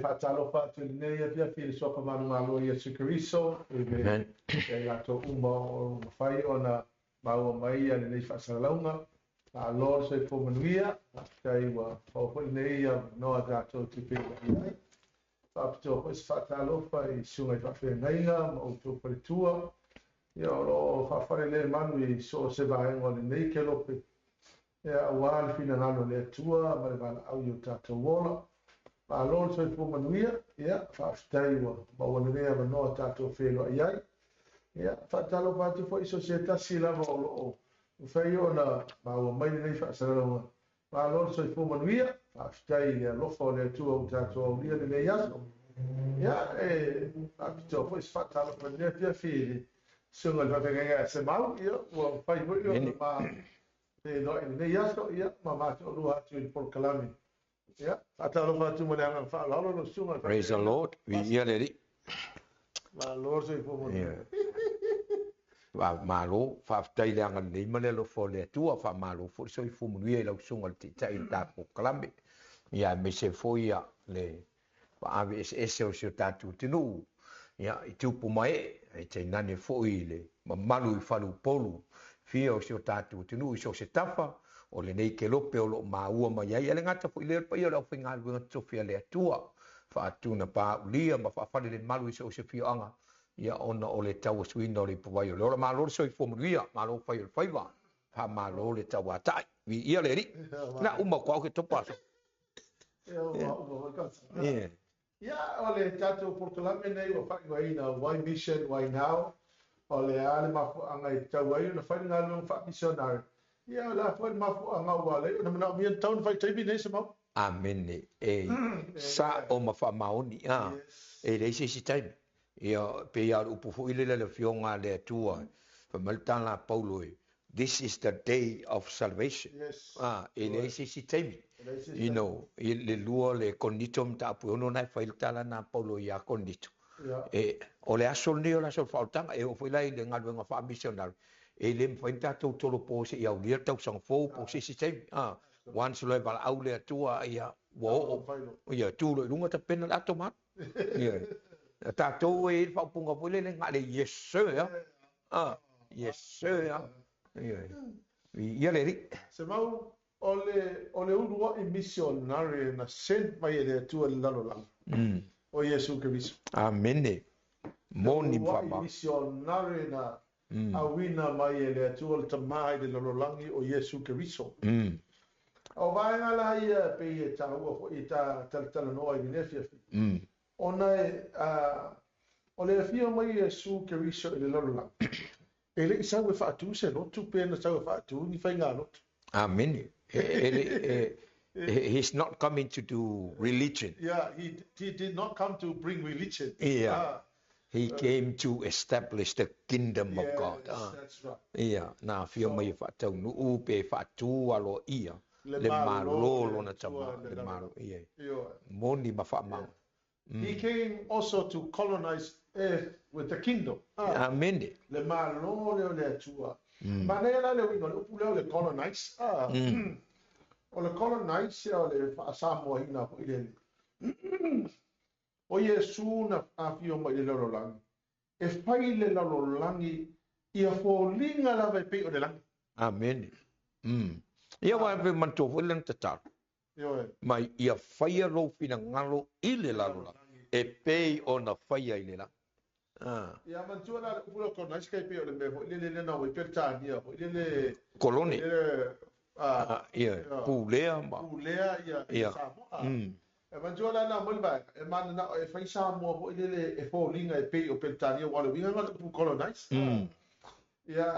Faatalofa atu i lenei afiafi i le Suafa manumalo o Iesu Keriso, i le ia i latou uma o mafai ona maua mai ia lenei faasalalauga. Malo le soifua manuia, faafetai ua maua foi lenei avanoa tatou te feiloai ai. Faapitoa foi se faatalofa i susuga i faafeagaiga ma outou faletua, ia o lo o faafalelemalu i so o se vaega o lenei kelope, ia aua le finagalo o le Atua ma le valaau i o tatou ola. Malo le soifua manuia, ia faafetai ua maua lenei avanoa tatou feiloai ai. Ia faatalofa atu foi i so o se tasi lava o lo o mafai ona maua mai lenei faasalalauga. Malo le soifua manuia, faafetai i le alofa o le Atua ua tatou aulia lenei aso. Ia e faapitoa foi se faatalofa i lenei afiafi i le susuga i le faafeagaiga ia Semau, ia ua mafai foi ona ma feiloai i lenei aso, ia ma matou atu i le polokalame. Ia, faatalofa atu ma le agaga faaaloalo lau susuga i le Praise the faafeagaiga. Lord. Viia le Alii. Malo le soifua manuia. Yeah. Malo, faafetai le agalelei ma le alofa o le Atua, faamalo foi le soifua manuia i lau susuga i le Taitai o le tatou polokalame. Ia aemaise foi ia le faave eseese o si o tatou atunuu, ia i tupu ma ee, ae tainane foi i le mamalu i faleupolu fia o si o tatou atunuu i so o se tafa o lenei kelope o lo o maua mai ai. E le gata foi i lea, o le paia o le aufaigaluega totofi a le Atua, faatuna paaulia ma faafalelemalu i so o se afioaga, ia ona o le tauasuina o le ipuvai o le ola. Malo le soifua manuia, malo fai o le faiva, faamalo le tauatai. Viia le Alii. Na uma atu au ke topa aso. Ia, ua uma foi ka. Yeah. Ia, o le tatou polokalame nei ua faaigoaina Why Mission, Why Now? O le a le mafuaaga e tatau ai ona fai le galuega faamisionare? Ia, o le a foi le mafuaaga ua ala ai ona manaomia ona tatau ona fai i le taimi lenei, Semau? Amene. E sa'o ma faamaoni a. E leai se isi taimi. Ia, pei lava o le upu foi lele a le Afioga a le Atua, fai mai le tala a Paulo e, This is the day of salvation. Yes. A, e leai se isi taimi. You know, i le lua le Korinito mataupu e 6 na e fai le tala na a Paulo iā Korinito. Yeah. E, o le aso lenei o le aso o le faaolataga, e oo foi la i le galuega faamisionare, e le mafai ona tatou tolopo seia aulia le tausaga fou po o se isi taimi. A, once loa e valaau le Atua, ia, ua oo, ia, tu loa i luga tapena le ato ma alu. Ia, tatou e i ai le faaupuga foi lele, na o le yes sir lava. Ah, yes sir lava. Ia, viia le Alii. Semau, o le, o le uluai missionary na send mai e le Atua i le lalolagi, o Iesu Keriso. Amene. Moni ma Le uluai faamalo. missionary na auina mai e le Atua le Tama i le lalolagi, o Iesu Keriso. O vaega la ia e pei e taua foi e ta talatalanoa i lenei afiafi, ona e, o le afio mai o Iesu Keriso i le lalolagi, e le i sau e faatu se lotu pe na sau e faatu ni faigalotu. Amene. E le, e, he's not coming to do religion. Yeah, he did not come to bring religion. Yeah. He came to establish the kingdom of God. Yes, that's right. Ia, na afio mai e faataunuu pe faatu aloaia le Malo lona Tama, le Malo, ia. Moni ma faamau. He came also to colonize earth with the kingdom. Amene. Le Malo lea o le Atua. Manaia la le uiga o le upu lea o le colonize. O le colonize o le faasamoaina foi lele. O Iesu na afio mai i le lalolagi, e fai le lalolagi ia foliga lava e pei o le lagi. Amene. Ia aua e manatua foi lana tatalo. Ioe. Mai ia faia lou finagalo i le lalolagi e pei ona faia i le lagi. Ia manatua la le upu lea o colonize kai pei o le mea foi lele lea na o ai Peretania foi lele. Kolone. Lele, Ia, pulea ma. Pulea ia Samoa. E manatua la na aumai le vaega, e mananao e fai Samoa foi lele e foliga e pei o Peretania, aua o le uiga lena o le upu colonize. Ia,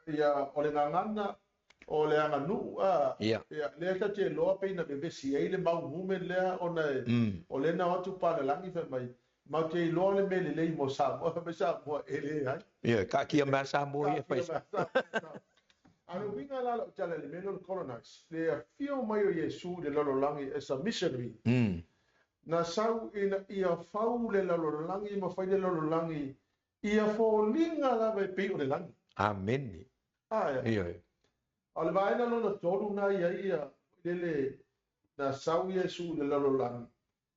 ia, o le gagana, o le aganuu, Ia. Ia, lea tatou te iloa pei na vevesi ai le mau movement lea ona o lea na o atu palalagi fai mai, matou te iloa le mea lelei mo Samoa, fai mai Samoa e leai. Ia, taatia mai Samoa ia fai. Taatia mai Samoa. A o le uiga la o lau tala i le mea lea o le colonize, le afio mai o Iesu i le lalolagi as a missionary, na sau ina ia fau le lalolagi ma fai le lalolagi ia foliga lava e pei o le lagi. Amene. Ae. Ioe. A o le vaega lona tolu na i ai ia lele na sau Iesu i le lalolagi,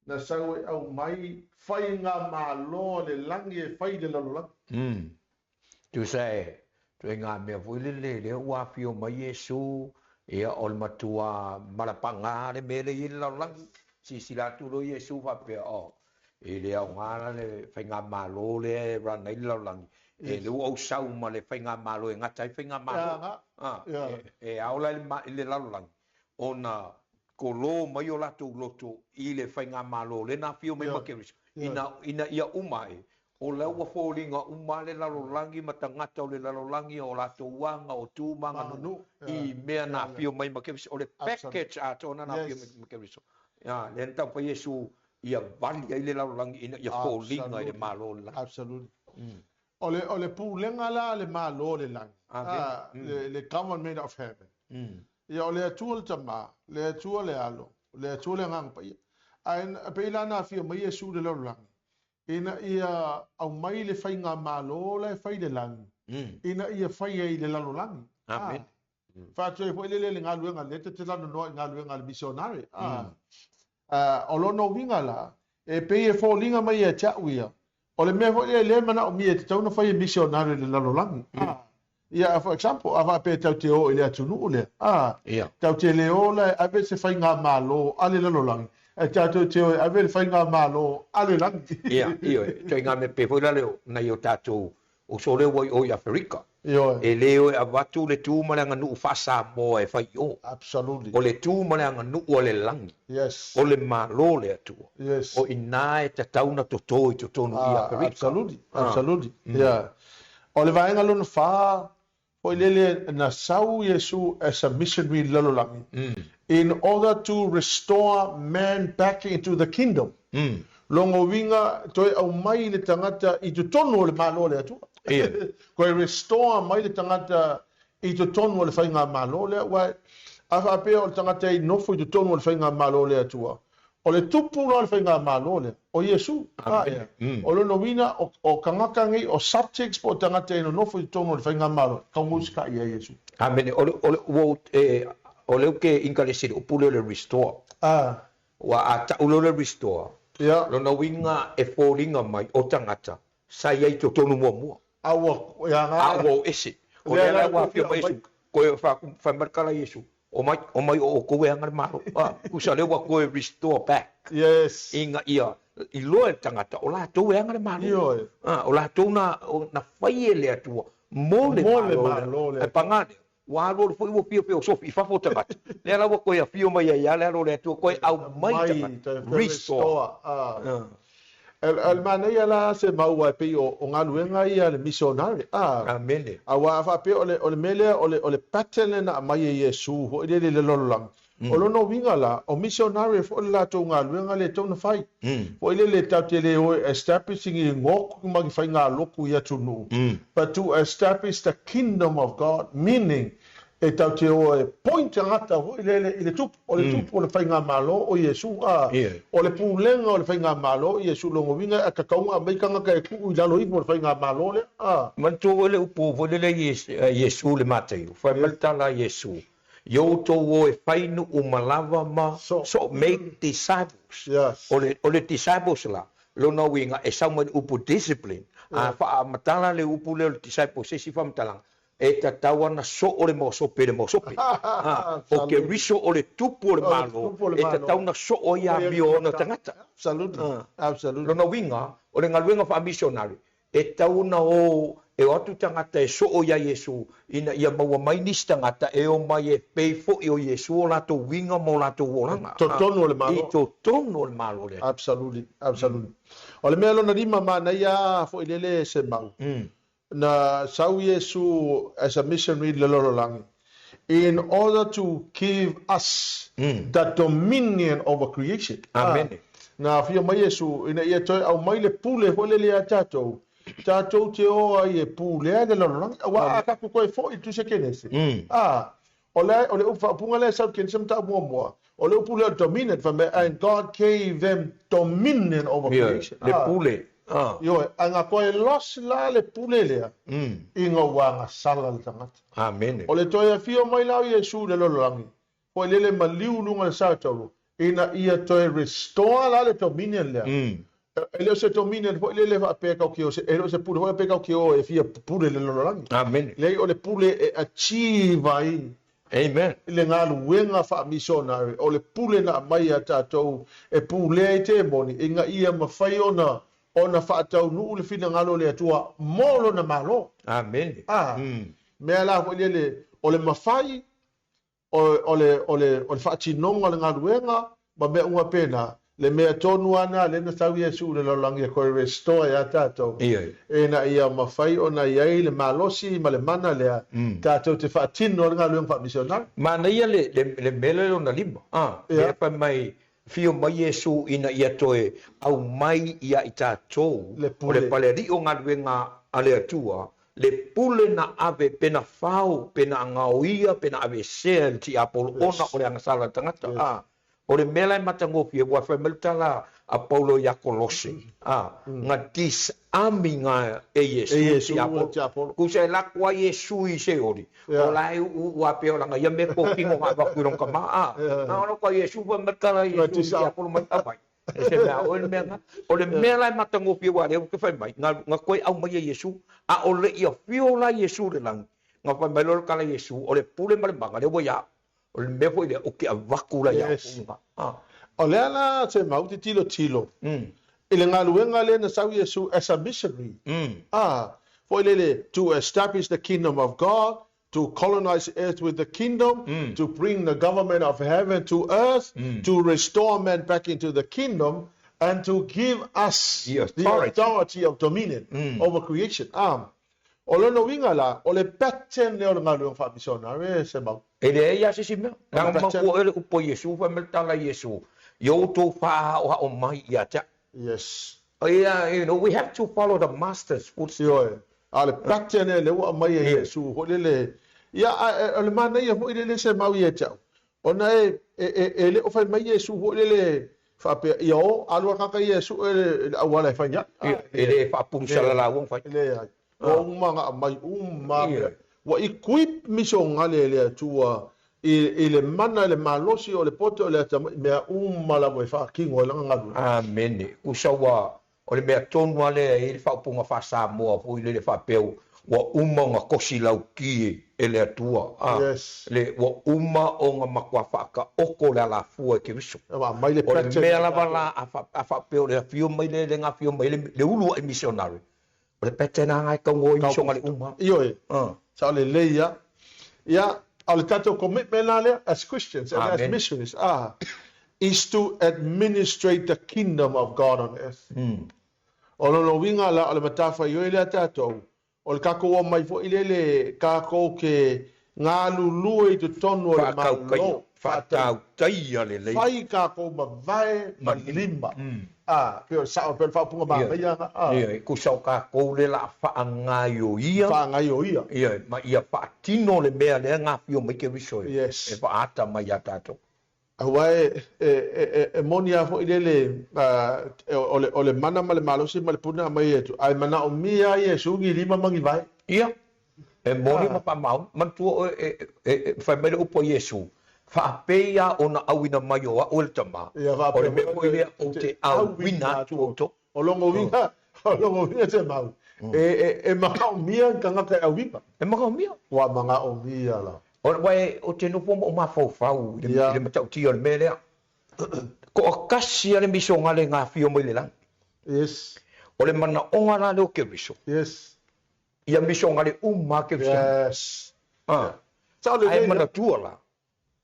Na sau e aumai faigamalo a le lagi e fai i le lalolagi. Umm. Tusa e ituaiga mea foi lele lea ua afio mai Iesu, ia o le matua malapaga le mea lea i ai le lalolagi. Silasila atu loa Iesu faapea, oh, e le aoga la le faigamalo lea e run ai le lalolagi, e lea ua ou sau ma le faigamalo e gata ai faigamalo. Ah, e ao la i le lalolagi ona kolo mai o latou loto i le faigamalo lea na afio mai ma Keriso, ina, ina ia uma ae, o la ua foliga uma le lalolagi ma tagata o le lalolagi, o latou aga, o tu ma aganuu i mea na afio mai ma Keriso. O le package atoa na afio mai ma Keriso. Ia, lea na taumafai Iesu ia vali ai le lalolagi ina ia foliga i le Malo o le lagi. Absolutely. O le, o le pulega la a le Malo o le lagi, le government of heaven. Ia, o le Atua le Tama, le Atua le Alo, le Atua le Agaga Paia. Ae pei la na afio mai Iesu i le lalolagi, ina ia aumai le faigamalo la e fai i le lagi, ina ia fai ai i le lalolagi. Amen. Faatoe foi lele le galuega lea ta te talanoa i galuega a le misionare. O lona uiga la, e pei e foliga mai ia te au ia, o le mea foi lea lea e manaomia e tatau ona fai e misionare i le lalolagi. Ia, for example, a faapea tatou te o i le atunuu lea, tatou te le o la e ave se faigamalo a le lalolagi, ae tatou te o e ave le faigamalo a le lagi. Ia, ioe, ituaiga mea pei foi la lea o nai o tatou uso lea ua i o i Aferika. Ioe. E le o e avatu le tu ma le aganuu faa-Samoa e fai i o. Absolutely. O le tu ma le aganuu a le lagi. Yes. O le Malo o le Atua. Yes. O i ina e tatau ona toto i totonu i Aferika. Absolutely. Absolutely. Yeah. O le vaega lona fa, foi lele na sau Iesu as a missionary i le lalolagi, in order to restore man back into the kingdom. Lona uiga, toe aumai le tagata i totonu o le Malo o le Atua. Toe restore mai le tagata i totonu o le Faigamalo lea, aua a faapea o le tagata e nofo i totonu o le Faigamalo o le Atua, o le tupu la o le Faigamalo lea, o Iesu. Amen. O lona uiga, o tagata nei, o subjects po o tagata e nonofo i totonu o le Faigamalo, e tatau ona usitai i a Iesu. Amene. O le, o le, ua ou, e, o lea ou te inkalesi i le upu lea o le restore. Ua a tau loa le restore, lona uiga e foliga mai o tagata sa i ai i totonu muamua. A ua, A ua o ese. O lea la ua afio mai Iesu, koe fai mai le tala a Iesu, Omai, omai o outou e aga le Malo. A, tusa lea ua toe restore back. Yes. Ina ia iloa e le tagata o latou e aga le Malo. Ioe. A, o latou na, na fai e le Atua mo le Malo lea. Ae paga lea, Ua alualu foi ua fia feosofi i fafo tagata, lea la ua toe afio mai ai lava le alo o le Atua toe aumai tagata, restore. O le manaia la se mau e pei o galuega ia a le missionary. Amene. Aua a faapea o le mea lea o le pattern lea na aumai e Iesu foi lele i le lalolagi, O lona uiga la, o missionary foi le latou galuega lea e tatau ona fai. Foi lele tatou te le o e establish ni goku ma ni faigalotu i atunuu, but to establish the kingdom of God, meaning e tatou te o e point tagata foi lele i le tupu. O le tupu o le faigamalo o Iesu, a o le pulega o le faigamalo o Iesu, lona uiga e tatau ona aumai tagata e tuu i lalo ifo o le faigamalo lea, a. Manatua oe le upu foi lele a Iesu i le Mataio, fai mai le tala a Iesu, I outou o e fai nuu ma lava ma so make disciples. Yes. O le, o le disciples la, lona uiga e sau mai le upu discipline. A faamatala le upu lea o le disciple se isi faamatalaga, e tatau ona soo le maosope i le maosope. A, o Keriso o le tupu o le Malo, e tatau ona soo ai amio o ona tagata. Absolutely. Absolutely. Lona uiga, o le galuega faamisionari, E tatau ona o e o atu tagata e soo iā Iesū, ina ia maua mai nisi tagata e o mai e pei foʻi o Iesū o latou uiga ma o latou olaga. I totonu o le Malo. I totonu o le Malo le Atua. Absolutely, absolutely. O le mea lona lima manaia foi lele se mau, na sau Iesū as a missionary i le lalolagi in order to give us the dominion over creation. Amene. Na afio mai Iesu ina ia toe aumai le pule foi lele ia tatou, tatou te o ai e pulea le lalolagi, aua a tatou toe foi i le Tusi a Kenese, a, o le, o le upu faaupuga lea e sau i le Kenese mataupu muamua, o le upu lea o le dominion, fai mai, and God gave them dominion over creation. Le pule. Ioe, ae na toe lost la le pule lea, ina ua agasala le tagata. Amene. O le toe afio mai la o Iesu i le lalolagi, foi lele maliu i luga o le sa taulu, Ina ia toe restore la le dominion lea. E le o se dominion foi lele faapea kau ke o se, e le o se pule foi faapea kau ke o e fia pule le lalolagi. Amene. Leai, o le pule e achieve ai Amen. le galuega faa-missionary, o le pule na aumai ia tatou e pulea ai temoni ina ia mafai ona ona faataunuu le finagalo o le Atua mo Lona Malo. Amene. A mea la foi lele, o le mafai o le, o le, o le faatinoga o le galuega ma mea uma pēnā, le mea tonu lava lena lea na sau Iesu i le lalolagi e toe restore ia tatou, ina ia mafai ona i ai le malosi ma le mana lea tatou te faatino ai le galuega faamisionari. Manaia le, le, le mea lea lona lima, a, lea fai mai, Afio mai Iesu ina ia toe aumai ia i tatou Le o pule. le Palealii o galuega a le Atua, le pule na ave pe na fao, pe na gaoia, pe na aveesea e le tiapolo ona o le agasala a le tagata. A, o le mea la e matagofie, ua fai mai le tala a Paulo ia Kolose, a, na disarm iga e Iesu E le Iesu le tiapolo. tiapolo. Tusa e lako ai Iesu i Seoli, O la e uu a pea o langa ia mea kokino ga avatu i lona tama, a. Na ona ko Iesu fai mai tala Iesu i tiapolo mai aumai. E se mea oe le mea na. O le mea la e matagofie ua lea ou te fai mai, na, na toe aumai e Iesu, a o le i afio la Iesu i le lagi, na fai mai loa le tala Iesu, o le pule ma le mana lea ua ia au. O le mea foi lea ou te avatu la ia Yes. outou. A. O lea la se mau te tilotilo i le galuega lea na sau Iesu as a missionary. A, foi lele, to establish the kingdom of God, to colonize the earth with the kingdom, to bring the government of heaven to earth, to restore man back into the kingdom, and to give us The the authority. authority of dominion over creation. A, O lona uiga la, o le pattern lea o le galuega faamisionare e se mau. E leai lava se isi mea. O le Leaga pattern. manatua oe le upu a Iesu, fai mai le tala a Iesu, Ia outou faahaohao mai ia te au. Yes. Ia, you know, we have to follow the master's footsteps. Ioe. A o le pattern lea lea ua aumai e Iesu foi lele, ia, a o le manaia foi lele se mau ia te au, ona e, e, e, e le o fai mai Iesu foi lele faapea, ia o, alu a tagata ia e sue le, le auala e fai ai. Ia, e le faapulusalala ua fai. Leai. Ua uma ona aumai uma mea. Ua equip misionale e le Atua i, i le mana, i le malosi o le poto o le atamai, mea uma lava e faatino ai lana galuega. Amene. Tusa ua, o le mea tonu lava lea e i ai le faaupuga faa-Samoa foi lele faapea ua uma ona kosi lauki e le Atua, a, Yes. le, ua uma ona matua faataoto le alafua e Keriso. Ua aumai le O le pattern mea ia lava tatou. la a, fa, a faapea o le afio mai lea le gafio mai le, le uluai misionare, O le pattern lava e tau i misionare uma. Ioe, sao lelei lava. Ia, o le tatou commitment la lea as Christians and as missionaries, ah, is to administrate the kingdom of God on earth. O lona uiga la, o le matafaioi lea a tatou, o le tatou omai foi lele tatou te galulue i totonu o le Malo, Faatautaia lelei. Fai tatou mavae ma lima. A, pei o le sao, pei o le faaupuga manaia lena, a. Ioe, tusa o tatou lea o le a faagaioia. Faagaioia. Ioe, ma ia faatino le mea lea na afio mai Keriso e, Yes. e faaata mai ia tatou. Aua e, e, e, e moni lava foi lele, o le, o le mana ma le malosi ma le puna e aumai e Iesu, ae manaomia lava Iesu ni lima ma ni vae. Ia, e moni ma faamaoni. Manatua oe, e, e, e, fai mai le upu a Iesu, Faapei lava ona auina mai o au e le Tama, Ia, o le faapea mea foi lea ou te auina atu outou. O lona uiga, o lona uiga te mau, e, e, e manaomia ni tagata e auina. E manaomia. Ua manaomia la. O le, aua e, ou te nofo ma ou mafaufau i le, i le matautia o le mea lea. Toatasi lava le misionale na afio mai le lagi. Yes. O le manaoga la lea o Keriso. Yes. Ia misionale uma lava Kerisiano. Yes. Ah. Sao lelei. Ae manatua la,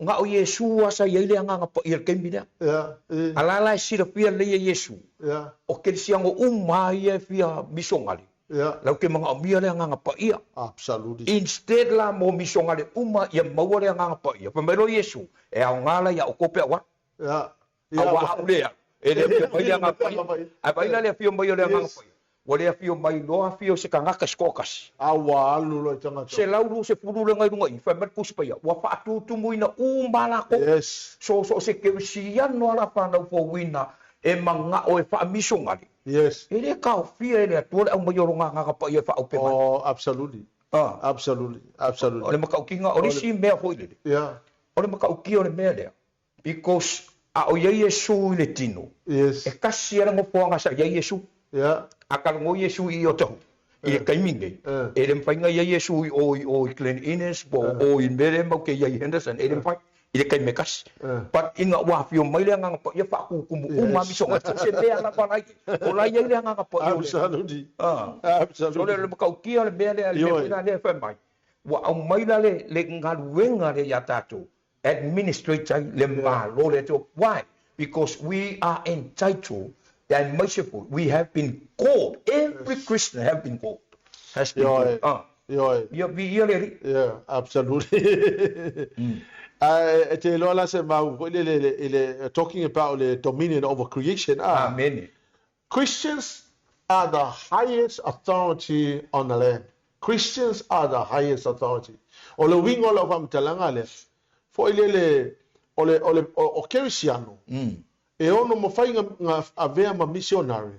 na o Iesu lava sa i ai le Agaga Paia i le taimi lea. Yeah. A la la e silafia lelei e Iesu, Yeah. o Kerisiano uma lava ia e fia misionale, Yeah. latou te manaomia le Agaga Paia. Absolutely. Instead la mo misionale uma ia maua le Agaga Paia, fai mai loa Iesu, e aoga la ia outou pe a ua alu. Yeah. Aua au le alu, e le afio mai le Agaga Paia. Ae vaai la le afio mai o le Agaga Paia, ua le afio mai loa afio se tagata se toatasi. A ua alu loa i tagata. 120 le ngai luga i i, fai mai le Tusi Paia, ua faatutumuina uma latou. Yes. So, so o se kerisiano a la fanau fouina e manao e faamisionale. Yes. E le taofia e le Atua le aumai o lona Agaga Paia e faaaupe mai. Oh, absolutely. Ah. Absolutely. Absolutely. O le matautiga, o le isi mea foi lele. Yeah. O le matautia o le mea lea, because. A o i ai Iesu i le tino, Yes. e tasi lava le nofoaga sa i ai Iesu. Yeah. A talanoa Iesu i Otahuhu i le taimi lenei, e le mafai ona i ai Iesu i o i o i Glen Innes po o i le mea lea matou te i ai i Henderson, e le mafai i le taimi e tasi. But ina ua afio mai le Agaga Paia faatutumu uma lava misoga, so se mea lava la i ai, o la e i ai le Agaga Paia o le Atua. Absolutely. So o le matautia le mea lea, le mea foi lea e fai mai, ua aumai la le galuega lea ia tatou administrate ai le Malo o le Atua. Why? Because we are entitled aemaise foi we have been called, every Christian have been called, has been called. Ah. Ioe. Ia, viia le Alii. Yeah, absolutely. Ae e te iloa la se mau foi lele i le talking about le dominion over creation. Ah. Amene. Christians are the highest authority on the land. Christians are the highest authority. O le uiga o lau faamatalaga lea, foi lele, o le, o le, o, o Kerisiano, e ono mafai nga, nga avea ma missionary,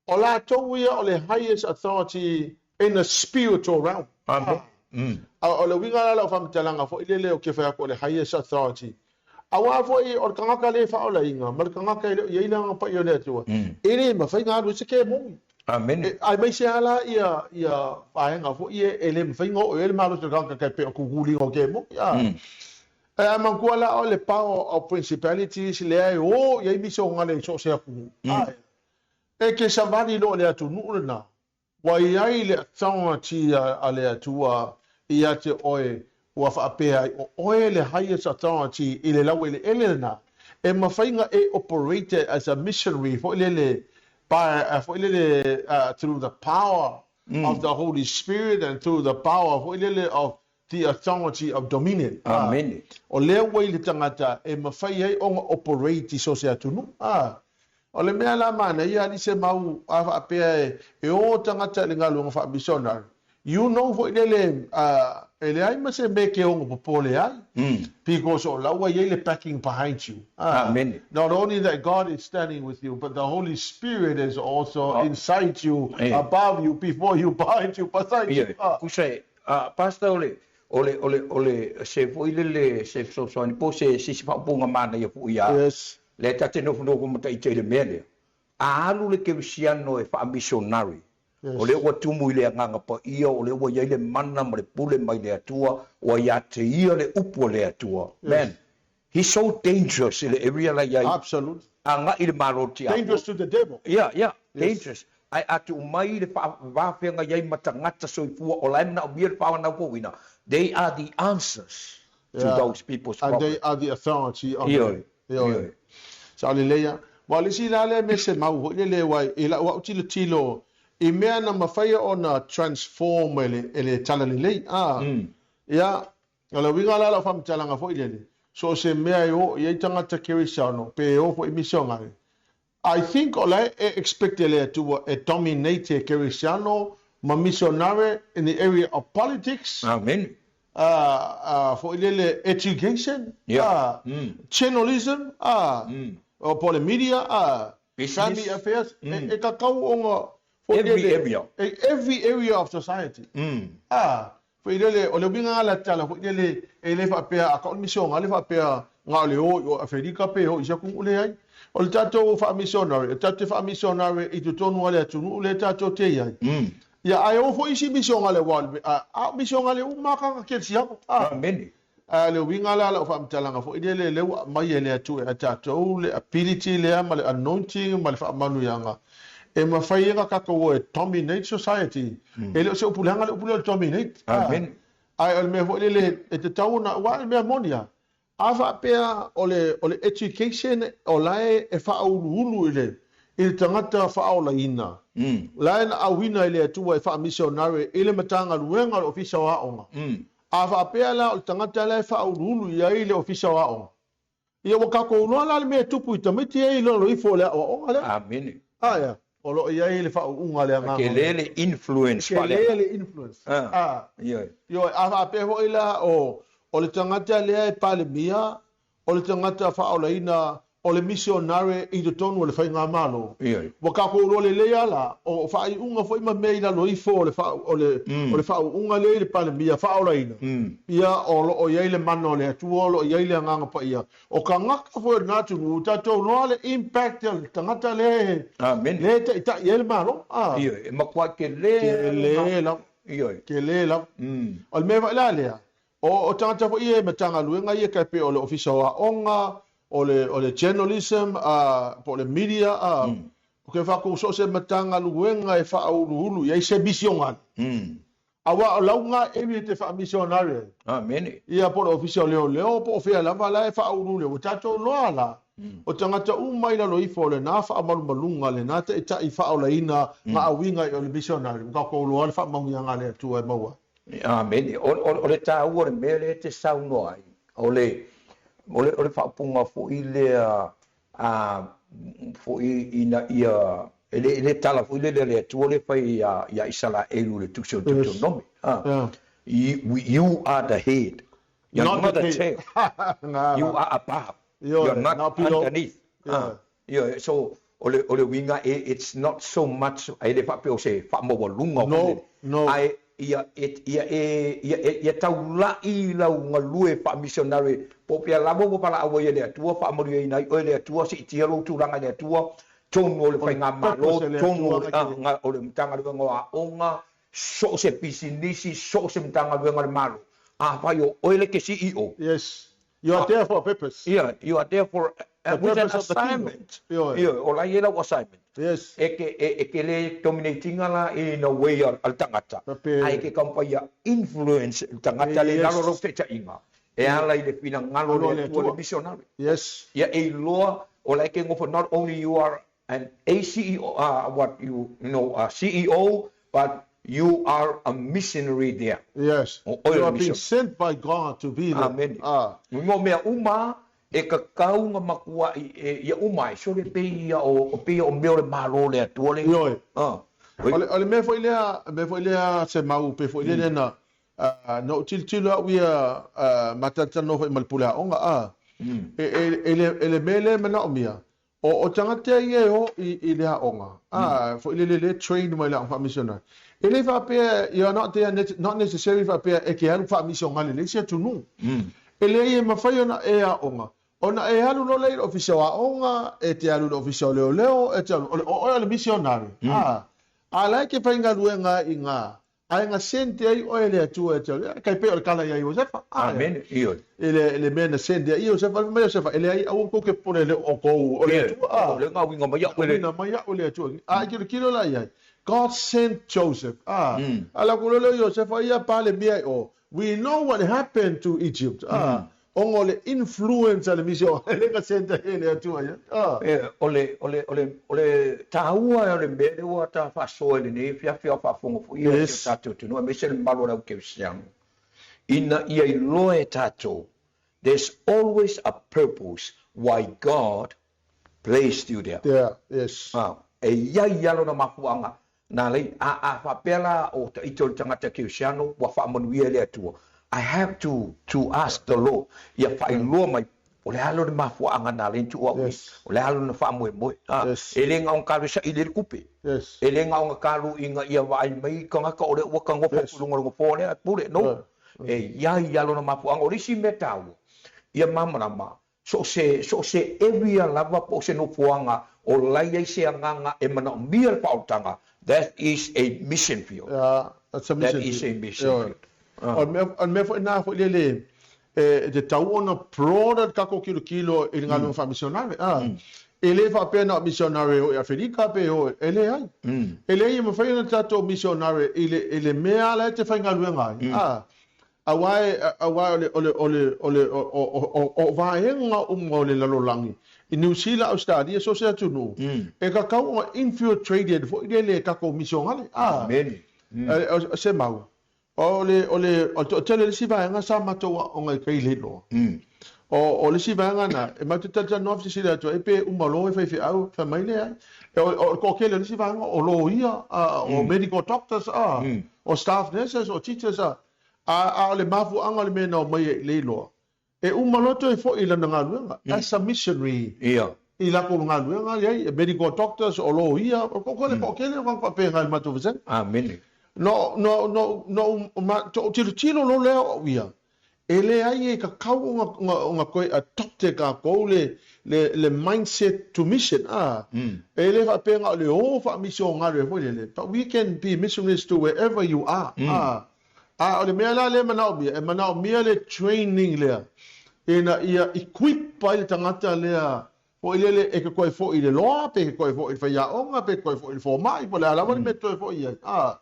o latou ia o le highest authority in the spiritual realm. Amen. A o le uiga la o lau faamatalaga foi lele ou te fai atu o le highest authority, Aua foi o le tagata le faaolaina ma le tagata e le o i ai le Agaga Paia o le Atua, e le mafai ona alu ai se kemoni. Amene. Aemaise lava la ia ia vaega foi ia e le mafai ona oo i ai le malosi o le tagata tai pei o kukuli o kemoni. A. Ae a manatua la o le power of principalities lea e o i ai misionale i so o se atunuu. A. E te savali loa i le atunuu lena, Ua i ai le authority a le Atua ia te oe ua faapea ai o oe le highest authority i le laueleele lena e mafai na e operate as a missionary foi lele by foi lele through the power of the Holy Spirit and through the power foi lele of the authority of dominion. Amene. O lea ua i le tagata e mafai ai ona operate i so o se atunuu. A. O le mea la manaia alii se mau a faapea e o tagata i le galuega faa-missionary, you know foi lele e leai ma se mea e te ono popole ai because o la ua i ai le backing behind you. Amene. Not only that God is standing with you but the Holy Spirit is also inside you, above you, before you, behind you, beside you. Tusa e, A, Pastor, o le, o le, o le, o le, se foi lele, se fesoasoani po o se, se isi faaupuga manaia foi ia, Yes. lea ta te nofonofo ma taita i le mea lea, a alu le kerisiano e faa-missionary, Yes. o lea ua tumu i le Agaga Paia, o lea ua i ai le mana ma le pule mai le Atua, ua ia te ia le upu a le Atua. Yes. Man, he's so dangerous i le area la i ai. Absolutely. Agai i le Malo Tiapo. Dangerous to the devil. Yeah, yeah, Yes. dangerous. Ae a tuu mai le faavafeagai ai ma tagata soifua o la e manaomia le faaanaupouina, they are the answers to Yeah. those people's And they problems. are the authority of Ioe, the Ioe. ioe. Sao lelei lava. Ua o le isi la lea mea se mau foi lele aua i lau au tilotilo i mea na mafai ona transform e le, e le talalelei. Ah. Ia, O le uiga la o lau faamatalaga foi lele, so o se mea e o i ai tagata Kerisiano pe e o foi misionare, I think o la e expect e le Atua e dominate e Kerisiano ma misionare in the area of politics, Amen. foi lele education, journalism, po o le media, family affairs, e tatau ona foi Every lele, area. every area of society. Foi lele, o le uiga lena o le tala foi lele, e le faapea a ka o le misioga le faapea na o le o i o Afelika pe o i se atunuu, leai. O le tatou faa-missionary, e tatou te faa-missionary i totonu o le atunuu lea tatou te i ai. Ia, ae o foi isi misioga le aua o le, a, a o misioga le uma a tagata kerisiano. A, Amene. a le uiga la o lau faamatalaga foi lele, lea ua aumai e le Atua ia tatou le ability lea ma le anointing ma le faamanuiaga e mafai ai ona tatou o e dominate society. E le o se upu leaga le upu lea o le dominate. Amen. Ae o le mea foi lele e tatau ona, aua o le mea moni lava, a faapea o le, o le education o la e, e faauluulu i le, i le tagata faaolaina, la e na auina e le Atua e faa-missionary i le Matagaluega o le Ofisa o Aoga, a faapea la o le tagata la e faauluulu i ai le Ofisa o Aoga, Ia ua tatou iloa la le mea e tupu i tamaiti ia i lalo ifo o le aoaoga lea. Amene. A ea, o lo o i ai le faauuga a le Agaga. Tele le influence faale. Tele le influence. A. Ioe. Ioe, a faapea foi la o, o le tagata lea e Palemia, o le tagata faaolaina o le misionare i totonu o le faigamalo. Ioe. Ua tatou iloa lelei lava la, o faaiuga foi ma mea i lalo ifo o le o le o le faauuga lea i le Palemia faaolaina, ia o lo o i ai le mana o le Atua, o lo o i ai le Agaga Paia. O tagata foi o lena atunuu, ua tatou iloa le impact a le tagata lea e Amene. lea e taitai ai le Malo. A. Ioe, e matuai tele Tele lava. Ioe. Tele lava. O le mea foi la lea, O tagata foi ia i Matagaluega ia tai pei o le Ofisa o Aoga, o le o le Journalism, po o le Media, o ke fakou so o se Matagaluega e faauluulu i ai se misionari. Aua o lau na area e te faamisionari ai. Amene. Ia po o le Ofisa o Leoleo po o fea lava la e faauluulu i ai. Ua tatou iloa la, o tagata uma i lalo ifo o lena faamalumaluga, lena taitai faaolaina gaauiga i o le misionari, ua tatou iloa le faamanuiaga a le Atua e maua ai. Amene. O le taua o le mea lea e te saunoa ai, o le, o le, o le faaupuga foi lea, a, foi ina ia, e le, e le tala foi lele a le Atua lea e fai ia, ia Isaraelu i le Tusi o le Deuteronomi. A, you, you are the head, you're not the tail. You are above, you're not underneath. A, Ioe, so o le, o le uiga e, it's not so much, e le faapea o se faamaualuga No, no. Ae ia, e, ia e, ia e, ia taula'i lau galue faamisionare, po o pea lava ua valaau ai e le Atua, faamanuiaina ai oe e le Atua, siitia lou tulaga i le Atua, tonu o le faigamalo, tonu o le, a, o le Matagaluega o Aoga, so o se pisinisi, so o se Matagaluega a le Malo, afai o oe le ke CEO. Yes. You are there for a purpose. Yeah, you are there for The with an purpose of the kingdom. assignment. Ioe. Ioe, o la e i ai lau assignment. Yes. E ke, e, e ke le dominate ina la in a way a le tagata, Faapea. ae ke taumafai ia influence le tagata le Yes. lalo lau taitaiga, e ala i le finagalo o Alo le le Atua le Atua. missionary. Yes. Ia e iloa, o la e ke gofo, not only you are an ACEO, what you, you know, a CEO, but you are a missionary there. Yes. O oe You le are being mission. sent by God to be there. Amene. Ah. Mo mea uma e kakau nga makuaʻi e ia uma ai, sole pei ia o, o pei o mea o le Malo o le Atua le. Ioe. Ah. O le, o le mea foi lea, mea foi lea se mau pe foi lea na na ou tilotilo au ia ma talatalanoa foi ma le pule aoga a e, e, e, le, e le mea lea e manaomia O tagata ia e o i le aoga, a, foi lele le train mai le aoga faamisionari. E le faapea, you are not there, not necessary faapea e ke alu faamisionari i le isi atunuu. E leai e mafai ona e aoga, ona e alu loa lea i le ofisa o aoga, e te alu i le ofisa o leoleo, e te alu, o le, o oe o le misionari, a, a la e ke faigaluega ai i nga, Ae na send ai oe e le Atua e te alu, kai pei o le kala ia Iosefa. Amen. Ioe. I le, le mea na send ai Iosefa, fai mai Iosefa, e leai, aua tou te popole le o kou o le Atua. Ah. O le gauiga mai au e le. Gauiga mai au e le Atua. A i kilokilo la i ai. God sent Joseph. Ah. A la kulo le Iosefa ia pale mea i o. We know what happened to Egypt. Ah. Ona o le influence a le misi o le na send ai e le Atua ia. Ah. O le, o le, o le, o le taua o le mea lea ua ta faasoa i lenei afiafi a o faafofoga foi ia si o tatou atunuu aemaise le mamalu o le au kerisiano, ina ia iloa e tatou there's always a purpose why God placed you there. Yeah, yes. Ah, e i ai ia lona mafuaaga na alai, a, a faapea la o ita o le tagata kerisiano ua faamanuia e le Atua, I have to, to ask the Lord ia faailoa mai o le a lona mafuaaga na alai na tuu au i, o le a lona faamoemoe. Ah, Yes. e le gao na kalu e saili ai le tupe. Yes. E le gao na kalu ina ia vaai mai tagata o lea ua tagofa Yes. i luga o le nofoa lea e pule. No. Yeah. E i ai ia lona mafuaaga. O le isi mea taua, ia malamalama, So o se, so o se area lava po o se nofoaga o la i ai se agaga e manaomia le faaolataga, that is a mission field. Yeah, that's a mission That is a field. mission Ioe. field. Ah. O le mea, o le mea foi lena foi lele, e te tatau ona broader le tatou tilotilo i le galuega faamisionare. Ah. E le faapea na o misionare e o i Aferika pe o, e leai. E leai e mafai ona tatou misionare i le, i le mea la e te faigaluega ai. Ah. Aua e, aua o le, o le, o le, o le, o, o, o, o vaega uma o le lalolagi, i Niu Sila, Ausetalia, so o se atunuu, e tatau ona infiltrated foi lele e tatou misionare. A, Amene. e, o se mau, o le, o le, o le toatele o le isi vaega sa matou aoga i tai Leiloa. O, o le isi vaega na, e matou te talatalanoa fesili atu ai pe uma loa e faifeau, fai mai leai. E, o, o le toatele o le isi vaega o loia, a, o medical doctors, a, o staff nurses, o teachers, a, A, a o le mafuaaga o le mea na omai ai i Leiloa, E uma loa toe fo'i i lana galuega as a missionary i latou galuega leai, medical doctors, o loia, o le toatele o tagata faapena i le matou vasega. Amene. No, no, no, no, ma, to tilotilo loa lea o au ia, e leai e tatau ona toe adopt e tatou le mindset to mission, a. E le faapea na o le o faamisionare foi lele, but we can be missionaries to wherever you are, a. A o le mea la lea e manaomia, e manaomia le training lea ina ia equip ai le tagata lea foi lele e te toe foi i le loa, pe te toe foi i le faiaoga, pe te toe foi i le fomai, po o le a lava le mea e toe foi i ai. A,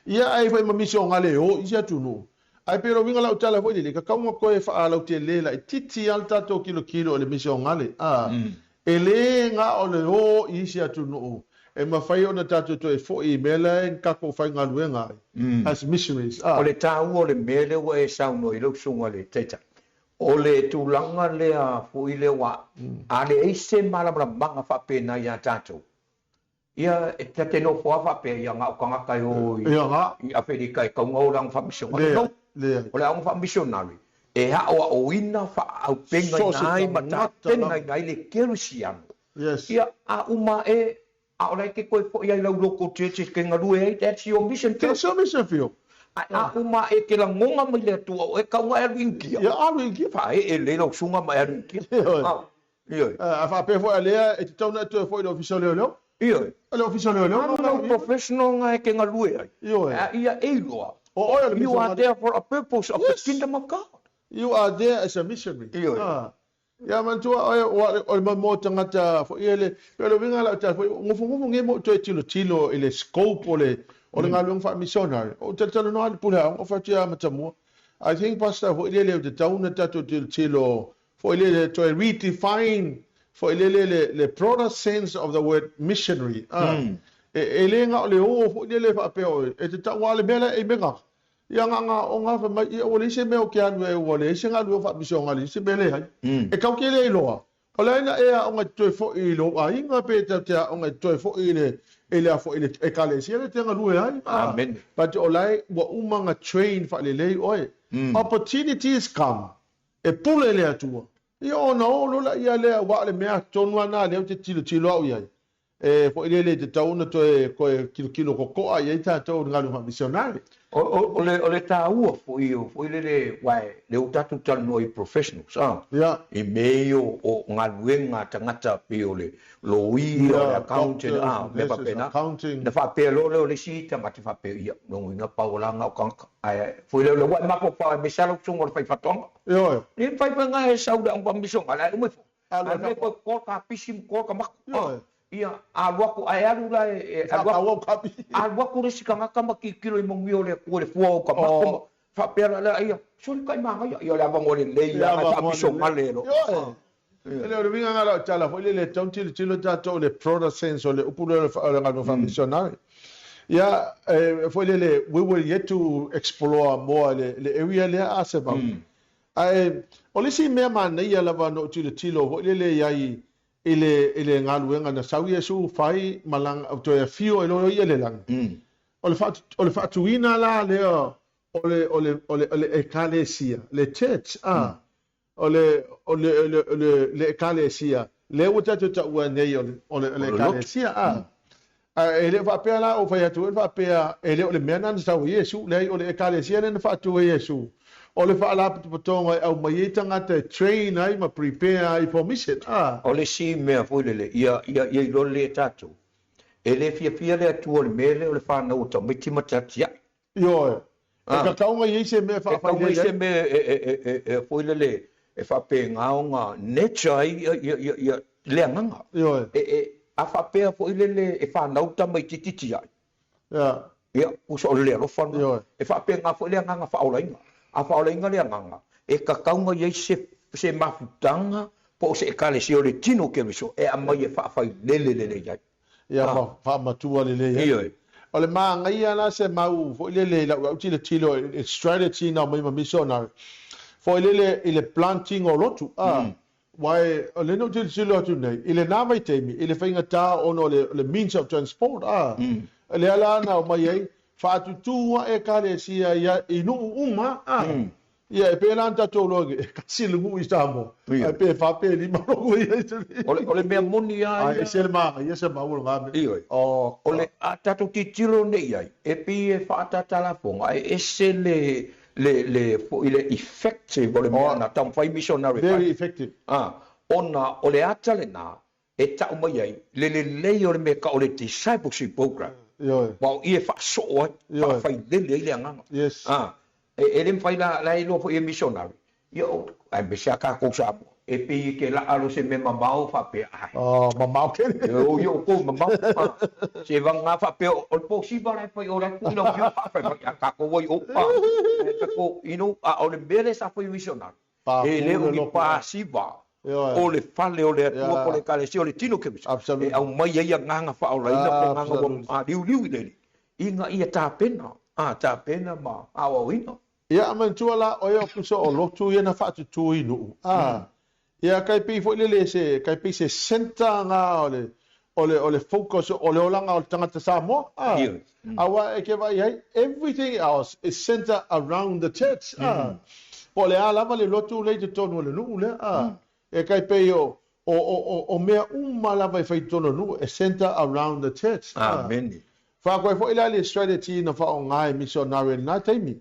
ia ai foi ma misionale e o i isi atunuu. Ae pei o le uiga o lau tala foi lele, e tatau ona toe faalautele laitiiti lava le tatou tilotilo i le misionale. A, E le na o le o i isi atunuu e mafai ona tatou toe foi i mea la e tatou faigaluega ai as missionaries. O le taua o le mea lea ua e saunoa i lau susuga i le Taitai, o le tulaga lea foi lea ua a leai se malamalamaga faapena ia tatou, ia e ta te nofo lava faapea, ia na o tagata e o i Afelika e tatau ona o i le aoga faamisionare. No. O le aoga faamisionare e aoaoina, faaaupegaina ai ma tapenaina ai le kerisiano. Ia, a uma ae, a o la e te toe foi lava i lau local church e te galue ai, that's your mission field. That's your mission field. Ae a uma ae e te lagona mai le Atua o oe, tau na e alu i Initia. Ia, alu i Initia. Faaee lelei lau susuga ma e alu i Initia. Ioe. A faapea foi a lea e tatau ona e toe foi i le Ofisa o Leoleo. Ioe. O le Ofisa o Leoleo. Alu lau professional na e te galue ai. Ioe. A ia e iloa. O oe o le You are there for a purpose of the kingdom of God. You are there as a missionary. Ioe. Ia manatua oe o le moemoe tagata foi e le, pei o le uiga lau tala foi, nofonofo nei mo toe tilotilo i le scope o le o le galuega faa-missionary. Ou te talanoa i le pule aoga o fai atu ia Matamua. I think Pastor foi lele o tatau ona tatou tilotilo foi lele toe redefine foi lele le broader sense of the word missionary a e le na o le o foi lele faapea o e te tau a le mea la e mega ia nga nga o nga fa mai ia ua leai se mea o ke alu ai ua leai se galuega faamisionale se mea leai e tau te le iloa o le a ina e aoga e toe foi i lou aiga pe tau te aoga e toe foi i le i le foi i le ekalesia le te galue ai Amen. But o la ua uma na train faalelei oe. Opportunities come. E pule le Atua. Ia ona o loa laia lea aua o le mea tonu lava lena lea ou te tilotilo au i ai. E foi lele e tatau ona toe toe tilotilo totoa i ai tatou i le galuega faamisionare. O le o le taua foi o foi lele aua lea ua tatou talanoa i professionals a. Ia. I mea ia o galuega a tagata pei o le loia, o le accountant, a mea faapena. Na faapea loa lea o le isi tagata faapea, ia, lona uiga pau la na o tagata. Ae foi lea o lea ua e mafaufau ai aemaise lava lau susuga o le faifaatoaga. Ioe. E mafai foi ona e sau i le aoga misionare ae uma ifo. Ae mea koe ko ka pisi ma ko ka mako. Ioe. Ia, alu aku, ae alu la e, alu aku, alu aku le isi tagata ma tilotilo i manuia o le Atua i le fua o ka mako ma faapea la lea, ia, sole kai manaia. Ia o le avanoa lelei lava e faamisionare loa. Ioe. E le o le uiga lena o lau tala foi lele e tatau ona tilotilo tatou i le broader sense o le upu lea o le galuega faamisionare. Ia, e foi lele, we were yet to explore more le, le area lea a Sevau. Ae, o le isi mea manaia lava na ou tilotilo foi lele i ai i le, i le galuega na sau Iesu fai ma lana, toe afio ai loa ia i le lagi. O le, o le faatuina la lea o le, o le, o le, o le Ekalesia, le church, a, O le, o le, o le, o le, le Ekalesia, lea ua tatou taua nei o le, o le, o le Ekalesia, a. A e le o faapea la o fai atu e faapea e le o le mea na sau e Iesu, leai o le Ekalesia lea na faatu e Iesu. O le faalapotopotoga e aumai ai tagata e train ai ma prepare ai for mission, a. O le isi mea foi lele, ia, ia, ia iloa lelei e tatou, e le fiafia le Atua i le mea lea o le fanau o tamaiti ma tiatiai. Ioe. E tatau ona i ai se mea e faafai lelei ai. E tatau ona i ai se mea e foi lele e faapena ona nature ai ia le agaga. Ioe. A faapea foi lele e fanau tamaititi tiai. Ia. Ia, tusa o le le alofa lena. Ioe. E faapena foi le agaga faaolaina. A faaolaina le agaga, e tatau ona i ai se mafutaga po o se ekalesia o le tino o Keriso e aumai e faafailele lelei ai. Ia ma faamatua lelei ai. Ioe. O le manaia la se mau foi lele i lau au tilotilo i le strategy na aumai ma missionary foi lele i le planting o lotu a aua o lea na ou tilotilo atu nei i lena vaitaimi i le faigata ona o le means of transport a lea la na aumai ai faatutū ae ekalesia i nuu uma a. Ia, e pei la ona tatou iloa e tasi le nuu i Samoa, ae pe fa pe lima lotu e i ai. O le mea moni lava ia. Ae ese le manaia se mau o lena mea. Ioe. O le a tatou tilotilo nei i ai, e pei e faaataata lafoga, ae ese le le le foi le effective o le mea na taumafai missionary e fai. Very effective. Ona o le ata lena e tau mai ai le lelei o le mea tau o le discipleship program. Ioe. Aua o i e faasoo ai, faafailele ai le agaga. Yes. E le mafai la, la e iloa foi e missionary, ia o, aemaise lava tatou Samoa, e pei e te laa loa se mea mamao faapea, ai. Oh, mamao tele. E o ia outou mamao. Se vagana faapea o le posiva la e fai o la e tuu i lau afioga fai mai a tatou ai o, tatou, you know, a o le mea lea sa fai e missionary, E le o ni pasiva o le fale o le Atua po o le Ekalesia o le tino Keriso e aumai ai agaga faaolaina po o agaga ua liuliu i le Alii ina ia tapena, a, tapena ma aoaoina. Ia, manatua la oe o Keriso o lotu ia na faatutū i nuu, a, ia kai pei foi lele se, kai pei se centre na o le, o le, o le focus o le olaga o le tagata Samoa, a, aua e ke vaai ai, everything else is centre around the church, a, po o le a lava le lotu lea i totonu o le nuu lea, a, e kai pei o, o, o, o mea uma lava e fai i totonu o le nuu e centre around the church, a. Amene. Faakoe foi la le strategy na faaaoga e misionare i lena taimi.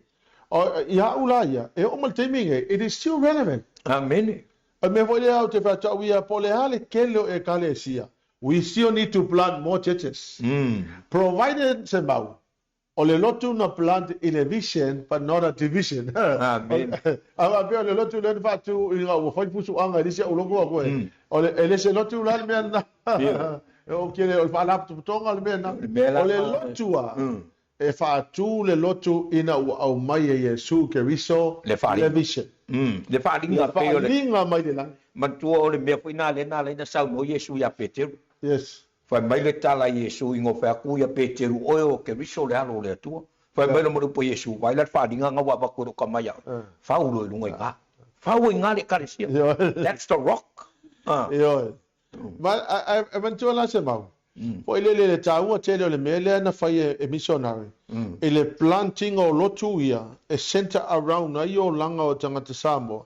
O, ia au la ia, e oo mai le taimi lenei, it is still relevant. Amene. O le mea foi lea ou te fai atu au ia, po o le a le tele o Ekalesia, we still need to plant more churches. Provided se mau, o le lotu na plant i le vision but not a division. Amen. A faapea o le lotu lea na faatu ina ua fai le pusuaga e le isi au lotu aku e, o le, e le se lotu la le mea lena. O ke o le faalapotopotoga o le mea lena. O le lotu a, E faatu le lotu ina ua aumai e Iesu Keriso le le vision. Le faaaliga Le pei o le. Faaaliga mai le lagi. Manatua o le mea foi na lea na ala ai na saunoa Iesu ia Peteru. Yes. Fai mai le tala a Iesu i gofe atu ia Peteru, Oe o Keriso le Alo o le Atua. Fai mai le malupa o Iesu, Vaai la le faaaliga na ua avatu e lou tama ia oe. Fau loa i luga i ina. Fau ai ina le Ekalesia. That's the rock. Ioe. Ma e manatua la se mau, foi lele le taua tele o le mea lea na fai e missionary, i le planting o lotu ia e centre around ai olaga o tagata Samoa.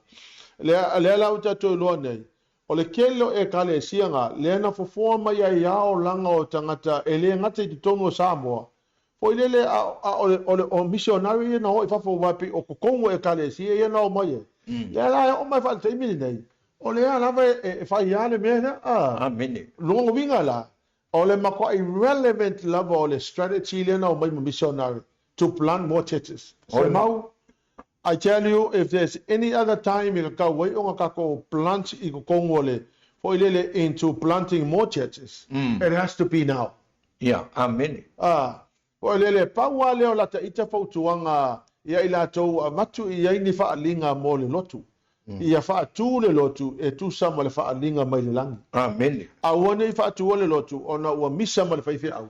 Lea, lea la ua tatou iloa nei, o le tele o Ekalesia nga lea na fofoa mai ai a olaga o tagata e le gata i totonu o Samoa, foi lele a, a o le, o le o missionary ia na o i fafo aua pei o totonu o Ekalesia ia na omai ai. Lea la e oo mai faa-le-taimi lenei, O lea lava e fai lava le mea lea a. Amene. Lona uiga la, o le matuai relevant lava o le strategy lea na omai ma missionary to plant more churches. Semau, I tell you if there's any other time e tatau ai ona tatou plant i totonu o le, foi lele into planting more churches, it has to be now. Ia, amene. A, foi lele, pau lava lea o lata ita fautuaga ia i latou ua avatu i ai ni faaaliga mo le lotu. Ia faatu le lotu e tusa ma le faaaliga mai le lagi. Amene. Aua ne i faatua le lotu ona ua misa ma le faifeau.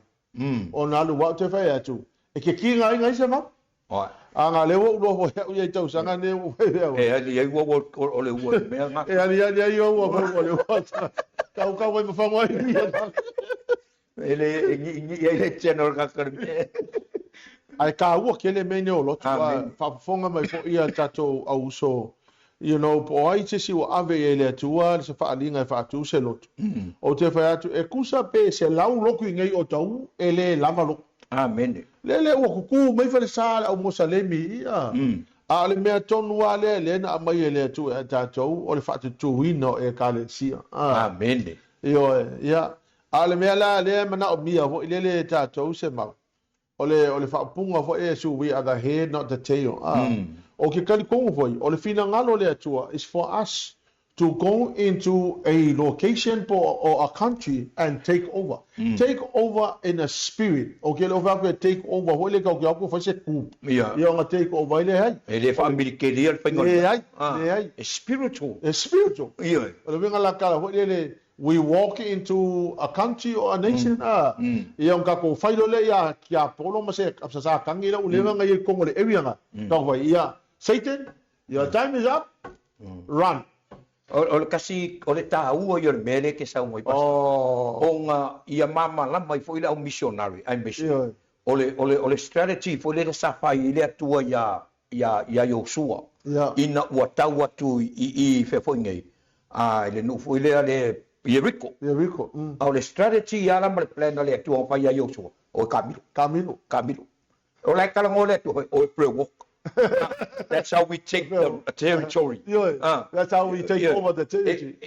Ona alu au te fai atu, e ke kiga ai ngai se mau. A nga lea ua ou loa foi au ia i tausaga nei ua ou faifeau ai. E aliali ua o le ua i mea nga. E aliali ai ua o le ua. Kaukau ai ma fagu ai ia. E le e niʻiniʻi ai le general kakali. Ae taua tele mea nei o lotu a faafofoga mai foi ia tatou au uso you know po o ai se isi ua ave i ai le Atua se faaaliga e faatu se lotu. Ou te fai atu e tusa pe 100 lotu i nei o tau e le lava lotu. Amene. Lele ua tutu mai falesa le au Mosalemi ia. A o le mea tonu lava lea lea na aumai e le Atua ia tatou o le faatutuina o Ekalesia. Amene. Ioe, ia. A o le mea la lea e manaomia foi lele e tatou se mau, o le, o le faaupuga foi e Iesu, we are the head not the tail. A, o ke talitonu foi, o le finagalo o le Atua is for us to go into a location po o a country and take over. Take over in a spirit. O ke le o fai atu e take over foi le kau ke atu fai se coup. Ia. Ia ona take over ai le hai. E le faamilikelia le faiga o le mea. Leai, leai. E spiritual. E spiritual. Ioe. O le uiga la tala foi lele, We walk into a country or a nation, a, ia ona tatou fai loa lea ia Tiapolo ma se Satani la ua leva ona i ai i totonu o le area na, tatou fai, ia, Satan, your time is up, run. O le kasi, o le taua ia o le mea lea e te saunoa ai Pastor, ona ia malamalama ai foi le au missionary aemaise o le, o le, o le strategy foi lele sa fai ai le Atua ia. ia ia Iosua ina ua tau atu i i fea foi nei, a i le nuu foi lea le Ieriko. Ieriko. A o le strategy lava la ma le plan a le Atua na fai ia Iosua, o e taamilo. Taamilo. Taamilo. O la e talanoa le Atua, o e prayer walk. That's how we take the territory. Ioe. That's how we take over the territory.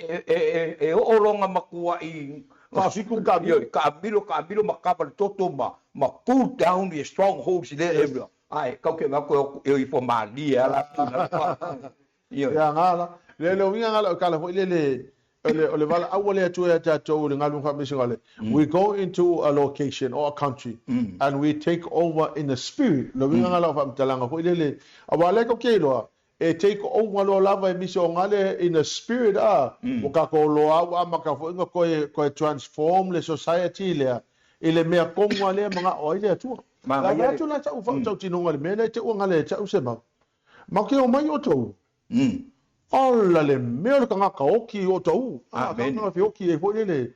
E oo loa na matuai Faafitu taamilo. Ioe, taamilo, taamilo ma kava le toto ma pull down the strongholds i lea area. Ae, kau ke vaai atu e o ifo malie a latou i lalo. Ioe. Ia nga la. Le le uiga nga la o kala foi le le o le valaau a le Atua ia tatou i le galuega faamasinoga we go into a location or a country and we take over in the spirit. Le uiga nga la o faamatalaga foi lele aua lea tou te iloa e take over loa lava e misi o gale in the spirit a ua tatou loa ua amata foi ona toe toe transform le society lea i le mea tonu a lea e manao ai le Atua. La vae atu la sa'u faatautinoga i le mea lea te ua gale e sa'u se mau. Ma ke omai outou. Ola le mea o le tagata oki i outou. A, tagata feoki ai foi lele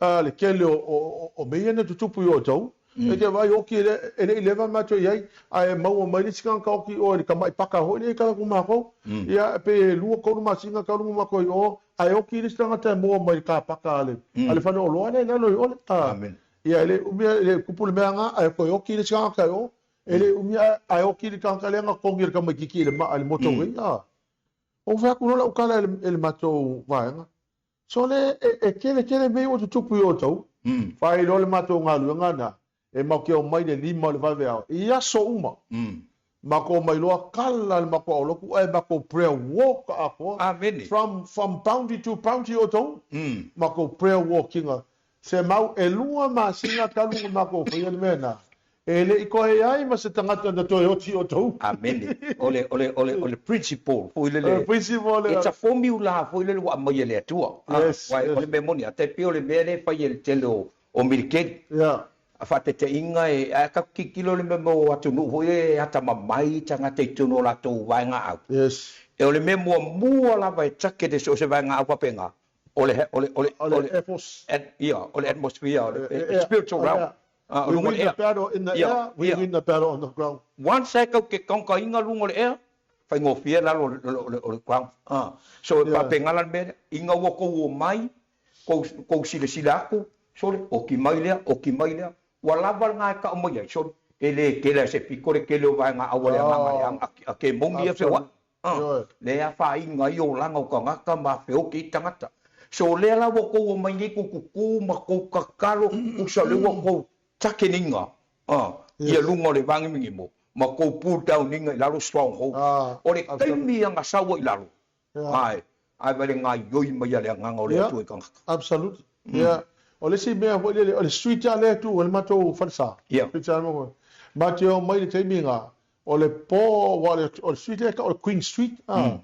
le tele o mea ia na tutupu i outou. E te vaai oki e le i leva matou i ai, ae maua mai le isi tagata oki i o i le tamai paka foi lea i tala atu matou. Ia, pe 2, 3 masina talu ma matou i o, ae oki le isi tagata e maua mai i le car paka a le faleoloa lea i lalo i o le. Ia, e le umi, e le tupu le mea na, ae toe oki le isi tagata i o. E le umi ae oki le tagata lea na togi e le tamaitiiti i le maa i le motorway. A. Ou fai atu loa lau tala i le matou vaega, Sole, e tele tele mea ua tutupu i outou. Fai loa le matou galuega na, e matou te omai le 5 o le vaveao i aso uma. Matou omai loa kala le matou aolotu ae matou prayer walk atoa. From from boundary to boundary outou. Matou prayer walk-ina. Se mau, e 2 masina talu ona matou faia le mea na. E le i toe ai ma se tagata na toe oti outou. Amene. O le, o le, o le, o le principle foi lele. O le principle lea. It's a formula foi lele ua aumai e le Atua. Yes, yes. O le mea moni, a tai pei o le mea lea e fai e le tele o militeli. Yeah. A faateteiga e, ae tatou tilotilo i le mea o atunuu foi lea e atamamai tagata i totonu o latou vaegaau. Yes. E o le mea muamua lava e target e so o se vaegaau faapena, o le, o le, o le, o le Air Force. Ia, o le atmosphere, o le spiritual realm. We win the battle in the air, we win the battle on the ground. Once e kau ke kaunkainga luga o le ea, faigofie lalo o le ground. So e faapena la le mea lea, ina ua tou omai, tou silasila atu, sole, oki mai lea, oki mai lea, ua lava lena e tau mai ai, sole, e le tele a se pito le tele o vaega aua le agaga leaga a ke moni ia feoai. Le afaina ai olaga o tagata ma afeoki ai tagata. So lea la ua tou omai nei tou tutu ma tou tatalo tusa o lea ua tou takeniga ia luga o le vagimigimo ma tou pull down iga i lalo stronghold. O le taimi ia na sau ai i lalo, ae ae vai le gaioi mai a le agaga o le Atua i tagata. Absolutely. Yeah. O le isi mea foi lele, o le street lava lea e tu ai le matou falesa. Matou te omai i le taimi lena, O le po, aua o le, o le street lea e tau o le Queen Street, a.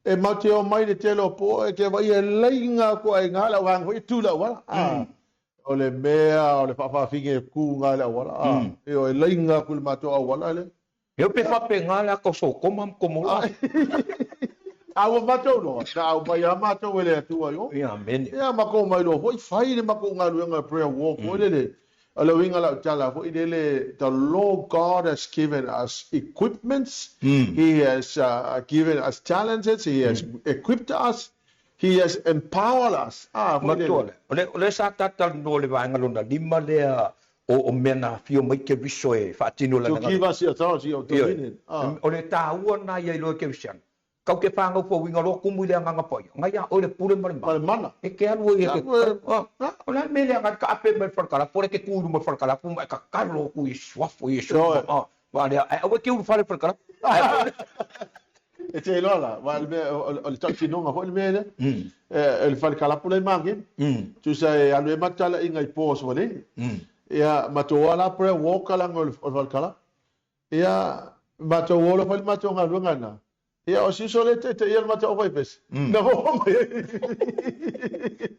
E matou te omai le tele o po e te vaai e laina atu ai i ina le auvaega foi e tu i le auala, a. O le mea o le faafaafine e tu i ina i le auala, a. Ioe, e laina atu i le matou auala lea. Eo pe faapena le ata o Sotoma ma Komora. A ua matou loa, na aumai lava matou e le Atua i o. Ia, amene. Ia, matou omai loa foi fai le matou galuega prayer walk foi lele. O le uiga o lau tala foi lele, the Lord God has given us equipments, He has given us challenges, He has equipped us, He has empowered us. Ah, foi lele. Matua lea. O le, o lea sa talatalanoa i le vaega lona 5 lea o mea na afio mai Keriso e faatino lana To give us the authority of dominion. Ah. O le taua lena ia iloa e Kerisiano. Kau te whanau fou inga loa kumu i le agaga paia. Ngai a oe le pule ma le mana. Ma le mana. E ke alu ai e ke O le a le mea lea ngai ka ape mai le falekalapu, o le ke tu i luma o le falekalapu ma e kakalo aku i suafo i Iesu. Wa lea, ae aua e te ulufale i le falekalapu. E te iloa la, wa le mea, o le tautinoga foi le mea lea. O le falekalapu la i Mageni. Tusa e alu ai ma talaiga i po o Sovaleni. Ia, matou o la prayer walk laga o le falekalapu. Ia, matou o loa fai le matou galuega lena. Ia, o si uso lea e taitaia le matou aufaipese, na maua mai ai.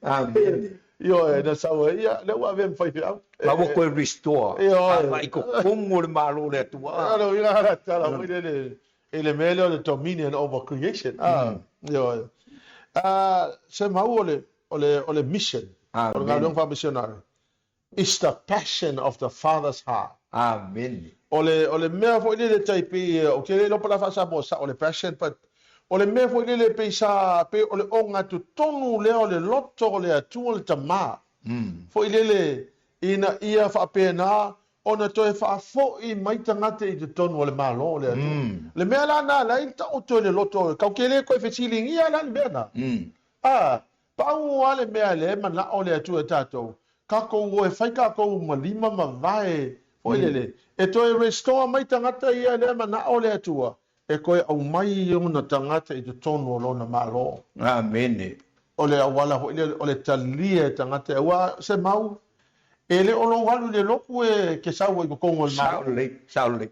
Amene. Ioe, na sau ai, ia, lea ua avea ma faifeau. Ma ua toe restore. Ioe. Agai i totonu o le Malo o le Atua. O le uiga la tala foi lele i le mea lea o le dominion over creation. Ioe. Se mau o le, o le, o le mission, o le galuega faamisionare. It's the passion of the father's heart. Amene. O le, o le mea foi lele tai pei, ou te le iloa po o le a faa-Samoa sao o le passion, but o le mea foi lele pei sa, pei o le ogatotonu lea o le loto o le Atua le Tama. Foi lele ina ia faapena ona toe faafoi mai tagata i totonu o le Malo o le Atua. Le mea la na ala ai le taoto i le loto, kau te le koe fesiligia la le mea na. A, pau lava le mea lea e manao le Atua e tatou, tatou o e fai tatou ma lima ma vae foi lele, e toe restore mai tagata ia lea e manao le Atua e toe aumai ona tagata i totonu o Lona Malo. Amene. O le auala foi lea o le talia e tagata, aua se mau, e le o lou alu i le lotu e ke sau ai i totonu o le Malo. Sao lelei, sao lelei.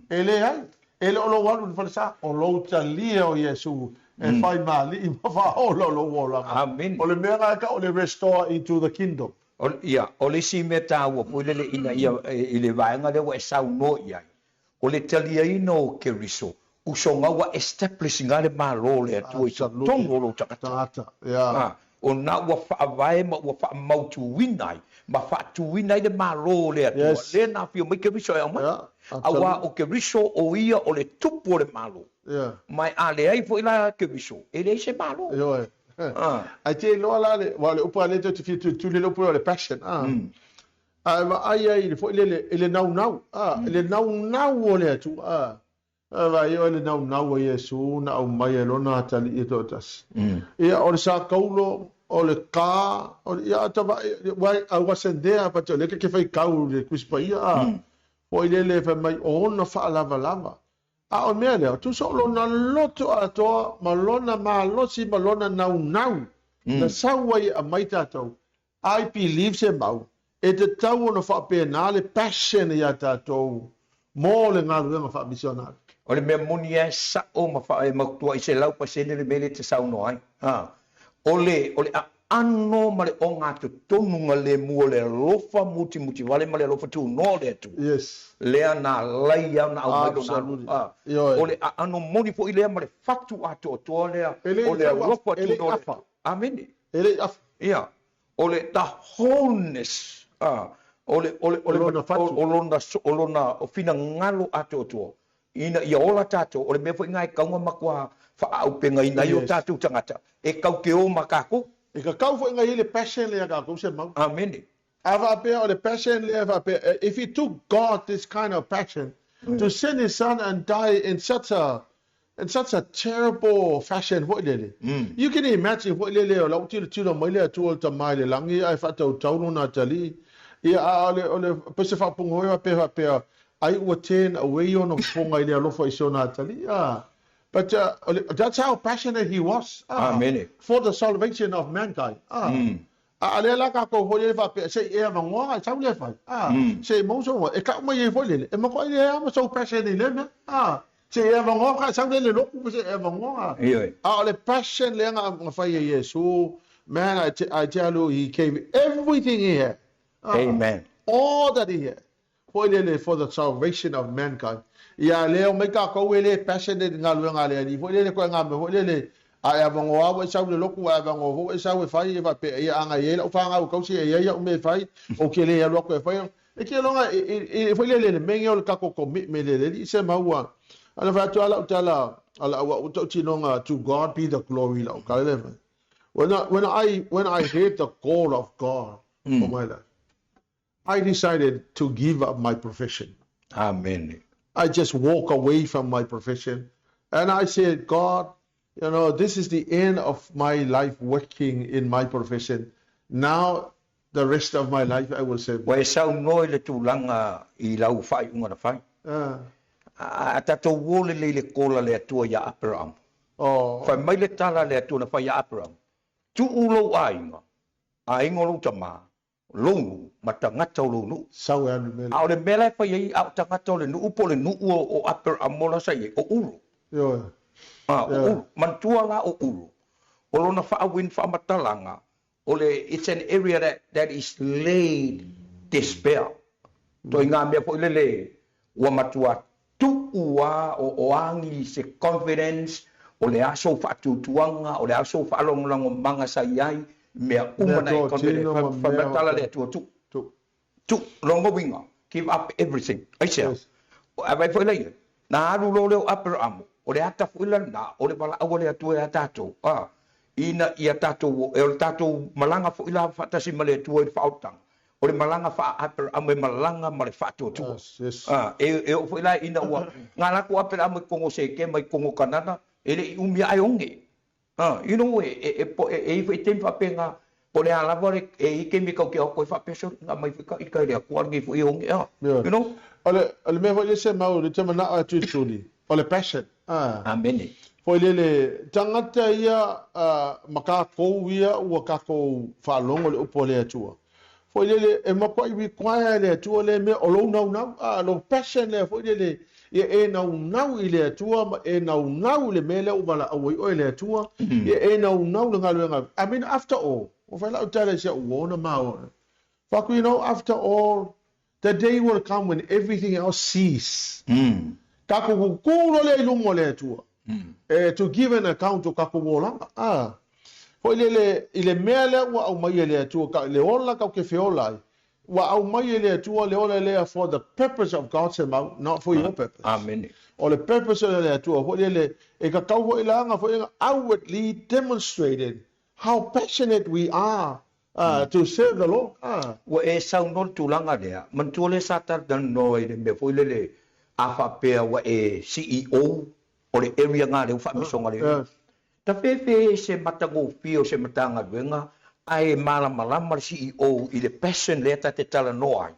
E leai, e le o lou alu i le falesa, o lou talia o Iesu e fai ma alii ma faaola o lou olaga. Amene. O le mea lena e tau o le restore into the kingdom. O, ia, o le isi mea taua foi lele ina ia, i le vaega lea ua e saunoa i ai, O le taliaina o Keriso, usoga ua establish ina le Malo o le Atua i totonu o lou tagata. A, o na ua faavae ma ua faamautuina ai ma faatuina ai le Malo o le Atua, lea na afio mai Keriso e aumai. Aua o Keriso o ia o le Tupu o le Malo. Ma a leai foi la Keriso, e leai se Malo. Ae te iloa la le, aua o le upu a lea tou te fia tulituli le upu lea o le passion, a. A e vaai ai i le foi lele, i le naunau, a, i le naunau o le Atua, a, a vaai oe i le naunau o Iesu na aumai ai Lona atalii e toatasi. Ia, o le sataulo, o le ka, o le, ia, ta vaai, why, I wasn't there, but o lea ke faitau i le Tusi Paia, a, foi lele fai mai o ona faalavalava. A o le mea lea, tusa o lona loto atoa ma lona malosi ma lona naunau na sau ai e aumai tatou, I believe se mau, e tatau ona faapena le passion ia tatou mo le galuega faamisionari. O le mea moni lava e sao ma e mautuai 100% le mea lea e te saunoa ai. Ha. O le, o le aano ma le ogatotonu galemu o le alofa mutimutivale ma le alofa tunoa o le Atua. Yes. Lea na alai ai ona aumai lona alo. Absolutely. Ha. Ioe. O le aano moni foi lea ma le fatu atoatoa lea E le o i le tau alofa e le i tunoa o le afa. Atua. Amene. E le i afa. Ia. O le the wholeness, a, o le, o le, o le, Lona fatu. o lona, o lona finagalo atoatoa, ina ia ola tatou, o le mea foi lena e tatau ona matua faaaupegaina ai o tatou tagata, e tatou te o ma tatou. E tatau foi ona i ai le passion lea ia tatou se mau. Amene. A faapea o le passion lea faapea, if it took God this kind of passion to send his son and die in such a In such a terrible fashion foi lele. You can imagine foi lele o lau tilotilo mai le Atua o le Tama i le lagi ae faatautau lona atalii. Ia a o le o le pese faapogoe faapea faapea ai ua turn away ona fofoga i le alofa i si ona atalii. Ah. But uh, that's how passionate he was. Ah. Amene. For the salvation of mankind. Ah. A lea la tatou foi lele faapea se i e avanoa e sau lea e fai, a, se i maua sou avanoa, e tau mai ai foi lele, e matuai leai lava ma sou passion i lea mea, a, se i e avanoa faatoa sau lea i le lotu se i e avanoa, Ioe. A o le passion lea na fai e Iesu, man, I, I tell you, he gave everything he had, a, Amen. all that he had, foi lele for the salvation of mankind. Ia lea omai tatou e le passionate i galuega a le Alii foi lele koe nga mea foi lele a e avanoa ua e sau i le lotu a e avanoa foi ua e sau e fai e faapea ia ana i ai lau fanau e tausi e i ai au mea e fai ou te le alu atu e fai e te iloga e foi lele le mea o le tatou commitment i le Alii se maua ana fai atu a lau tala a lau au tautinoga to God be the glory lau tala le fai when I heard the call of God for my life I decided to give up my profession. Amene. I just walk away from my profession and I said, God, you know, this is the end of my life working in my profession. Now, the rest of my life I will serve. Ua e saunoa i le tulaga i lau faaiuga na fai. A tatou o lelei i le kola a le Atua ia Aperamo. Oh. Fai mai le tala a le Atua na fai ia Aperamo, Tuu lou aiga, aiga o lou tama, lou nuu ma tagata o lou nuu. Sau e alu i mea A o le mea la e fai ai a o tagata o le nuu po o le nuu o Upper Amola sa i ai, o Ulu. Ioe. A, o Ulu. Manatua la o Ulu, o lona faauin faamatalaga, o le, it's an area that, that is laid despair. Ituaiga mea foi lele ua matua tuu a o o agi se confidence, o le a sou faatuatuaga, o le a sou faalagolagomaga sa i ai, mea uma Mea na e confident, totino ma fai mai mea tala o le Atua, tuu. Tuu. Tu, lona uiga, give up everything. Aisea? A vaai foi la i ai, na alu loa lea o Aperaamu, o le ata foi la lena o le valaau a le Atua ia tatou, a, ina ia tatou, o le tatou malaga foi la faatasi ma le Atua i le faaolataga, o le malaga faa-Aperaamu e malaga ma le faatuatua. A, e oo foi la ina ua gala atu Aperaamu i totonu o Sekema i totonu o Kanana, e le i umi ae oge. You know, e i ai foi taimi faapena, po o le a lava le, e i ai taimi e tatou te o atu ai faapea, sole, na aumai foi ta ita e le Atua lenei foi e oge, you know. O le mea foi lea Semau, lea te manao e tulituli, o le passion. Amene. Foi lele, tagata ia ma kakou ia ua kakou faalogo i le upu a le Atua. Foi lele, e matuai require e le Atua lea mea o lou naunau, lou passion lea foi lele, ia e naunau i le Atua ma e naunau i le mea lea ua valaau ai oe e le Atua, ia e naunau i le galuega. I mean, after all, ua fai lau tala i si au uo na maua. Fuck, you know, after all, the day will come when everything else cease. Takou kukū loa lea i luma o le Atua, to give an account o kakou olaga. Foi lele, i le mea lea ua aumai e le Atua, ka, le ola kau ke feola ai, ua aumai e le Atua le ola lea for the purpose of God Semau, not for your purpose. Amene. O le purpose o le Atua, foi lele, e kakau foi laga foi outwardly demonstrated how passionate we are to serve the Lord. Ua e saunoa le tulaga lea, manatua lea sa talanoa i le mea foi lele a faapea ua e CEO o le area na lea ua faamisoga lea. Ta fefe e se matagofie o se Matagaluega ae malamalama le CEO i le passion lea ta te talanoa ai.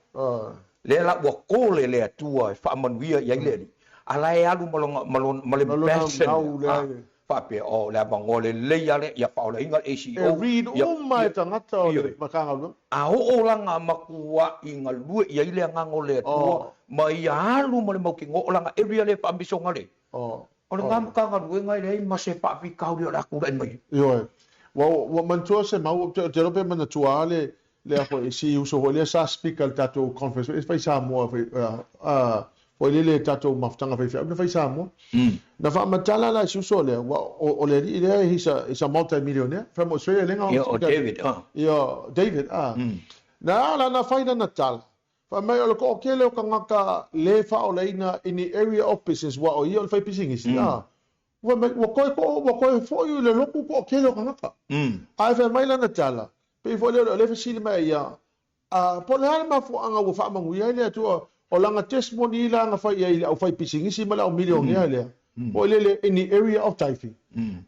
Lea la ua kole le Atua e faamanuia i ai le Alii, a la e alu ma lona, ma lona, ma le passion lea, faapea, oh, le avanoa lelei lava lea, ia faaolaina le ACEO. E read uma e tagata o le Matagaluega. A oo la na matuai galue i ai le agaga o le Atua ma ia alu ma le mautinoa o lana area lea e faamisionale ai. O lena Matagaluega e leai ma se faafitauli o le a tulai mai. Ioe. Ua manatua se mau, ou te iloa pe manatua lava le lea foi si uso foi lea sa speaker i le tatou conference foi fai Samoa foi foi lele tatou mafutaga faifeau na fai Samoa. Na faamatala la e si uso lea, ua o le alii lea he's a he's a multi millionaire from Australia lea na Ia o David ah. Ia David ah. Na ala na fai lana tala, fai mai o le toatele o tagata le faaolaina in the area of business ua o ia o le faipisinisi ah. Ua mai, ua toe to, ua toe foi i le lotu toatele o tagata. Ae fai mai lana tala, pei foi lea o lea e fesili mai ai ia, a, po o le a le mafuaaga ua faamanuia ai le Atua, o lana testimony la na fai i ai i le aufaipisinisi ma le aumilionea lea, foi lele in the area of tithing.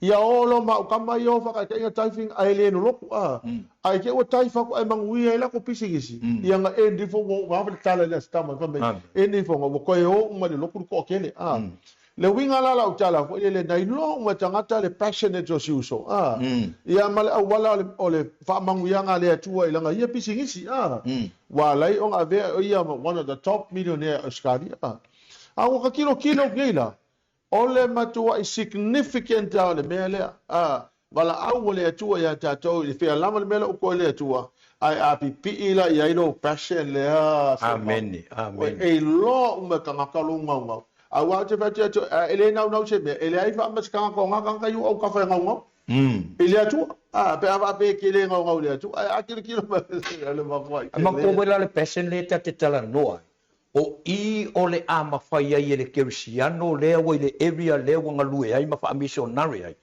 Ia o loa ma au tama ia o faataitaiga tithing ae le lolotu, a, ae te i ua tithe atu ae manuia ai latou pisinisi, ia na end ifo ua oo lava le tala lea a se tama fai mai, end ifo ua toe o uma i le lotu le toatele, a. Le uiga la lau tala foi lele, na iloa uma e tagata le passionate o si uso, a, ia ma le auala o le, o le faamanuiaga a le Atua i lana ia pisinisi, a, ua ala ai ona avea o ia ma one of the top millionaire i Australia, a. A ua ka tilotilo atu nei la, o le matuai significant lava o le mea lea, a, valaau a le Atua ia tatou i fea lava le mea la ua toe le Atua, ae a pipii la i ai lou passion lea Amene, amene. E iloa uma e tagata lou gaugau. Aua ou te fai atu ia te oe, a e le naunau se mea, e leai faa ma se tagata o na tagata i o autafa e gaugau i le Atua. A, pe a faapea e te le gaugau i le Atua, ae a tilotilo mai le mafuaaʻi tele. Matua foi la le passion lea ta te talanoa ai, o i o le a mafai ai e le kerisiano lea ua i le area lea ua galue ai ma faamisionare ai,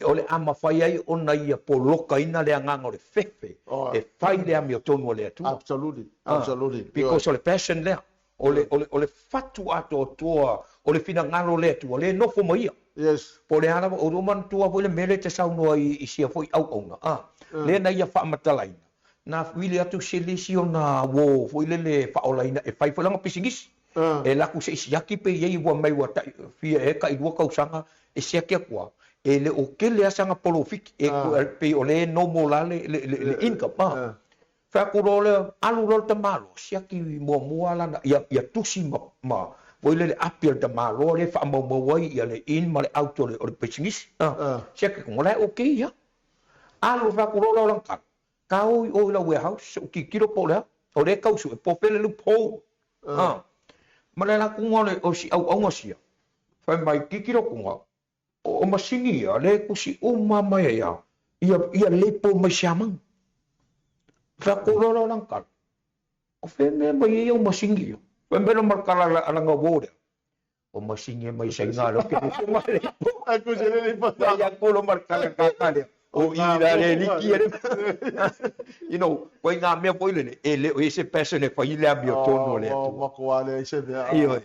o le a mafai ai ona ia polokaina le agaga o le fefe e fai le amiotonu a le Atua. Absolutely, absolutely. Because o le passion lea, o le, o le, o le fatu atoatoa o le finagalo o le Atua, lea e nofo ma ia. Yes. Po o le a lava, o lou manatua foi le mea lea e te saunoa ai i sia foi auauna, a, lea na ia faamatalaina, Na vili atu se lisi ona uo foi lele faaolaina e fai foi lana pisinisi. E alu atu se i siaki pe i ai ua mai ua tai fia ea tai lua tausaga e siaki atu a, e le o tele a sana polofiti e pei o lea e normal a le income a. Fai atu loa lea, alu loa le tamaloa siaki muamua lana ia tusi ma foi lele api a le tamaloa lea e faamaumau ai ia le in ma le out o le pisinisi a. Siaki atu, o la e okay ia. Alu fai atu loa lea o lana tala, Tau i o i lau warehouse, se u tilotilo po o le a, o lea e tau sue, po o fea le loophole. Ha. Ma le ala atu o le o si auauna sia, fai mai, tilotilo atu ga, o masini ia, lea e tusi uma mai ai a, ia, ia label mai Siamani. Fai atu loa lea o lana tala. O fea mea mai ai au masini ia? Fai mai le marakala alaga uo lea. O masini e mai Saina lea ou te nofo ma le ipo. Ai ku se le ipo. Mai ia kolo marakala kaka lea. O i la le liki e le. You know, koe ngā mea foi lele, e le o i se passion e whai le amiotonu o le Atua. O makoa le i se mea. Ioe.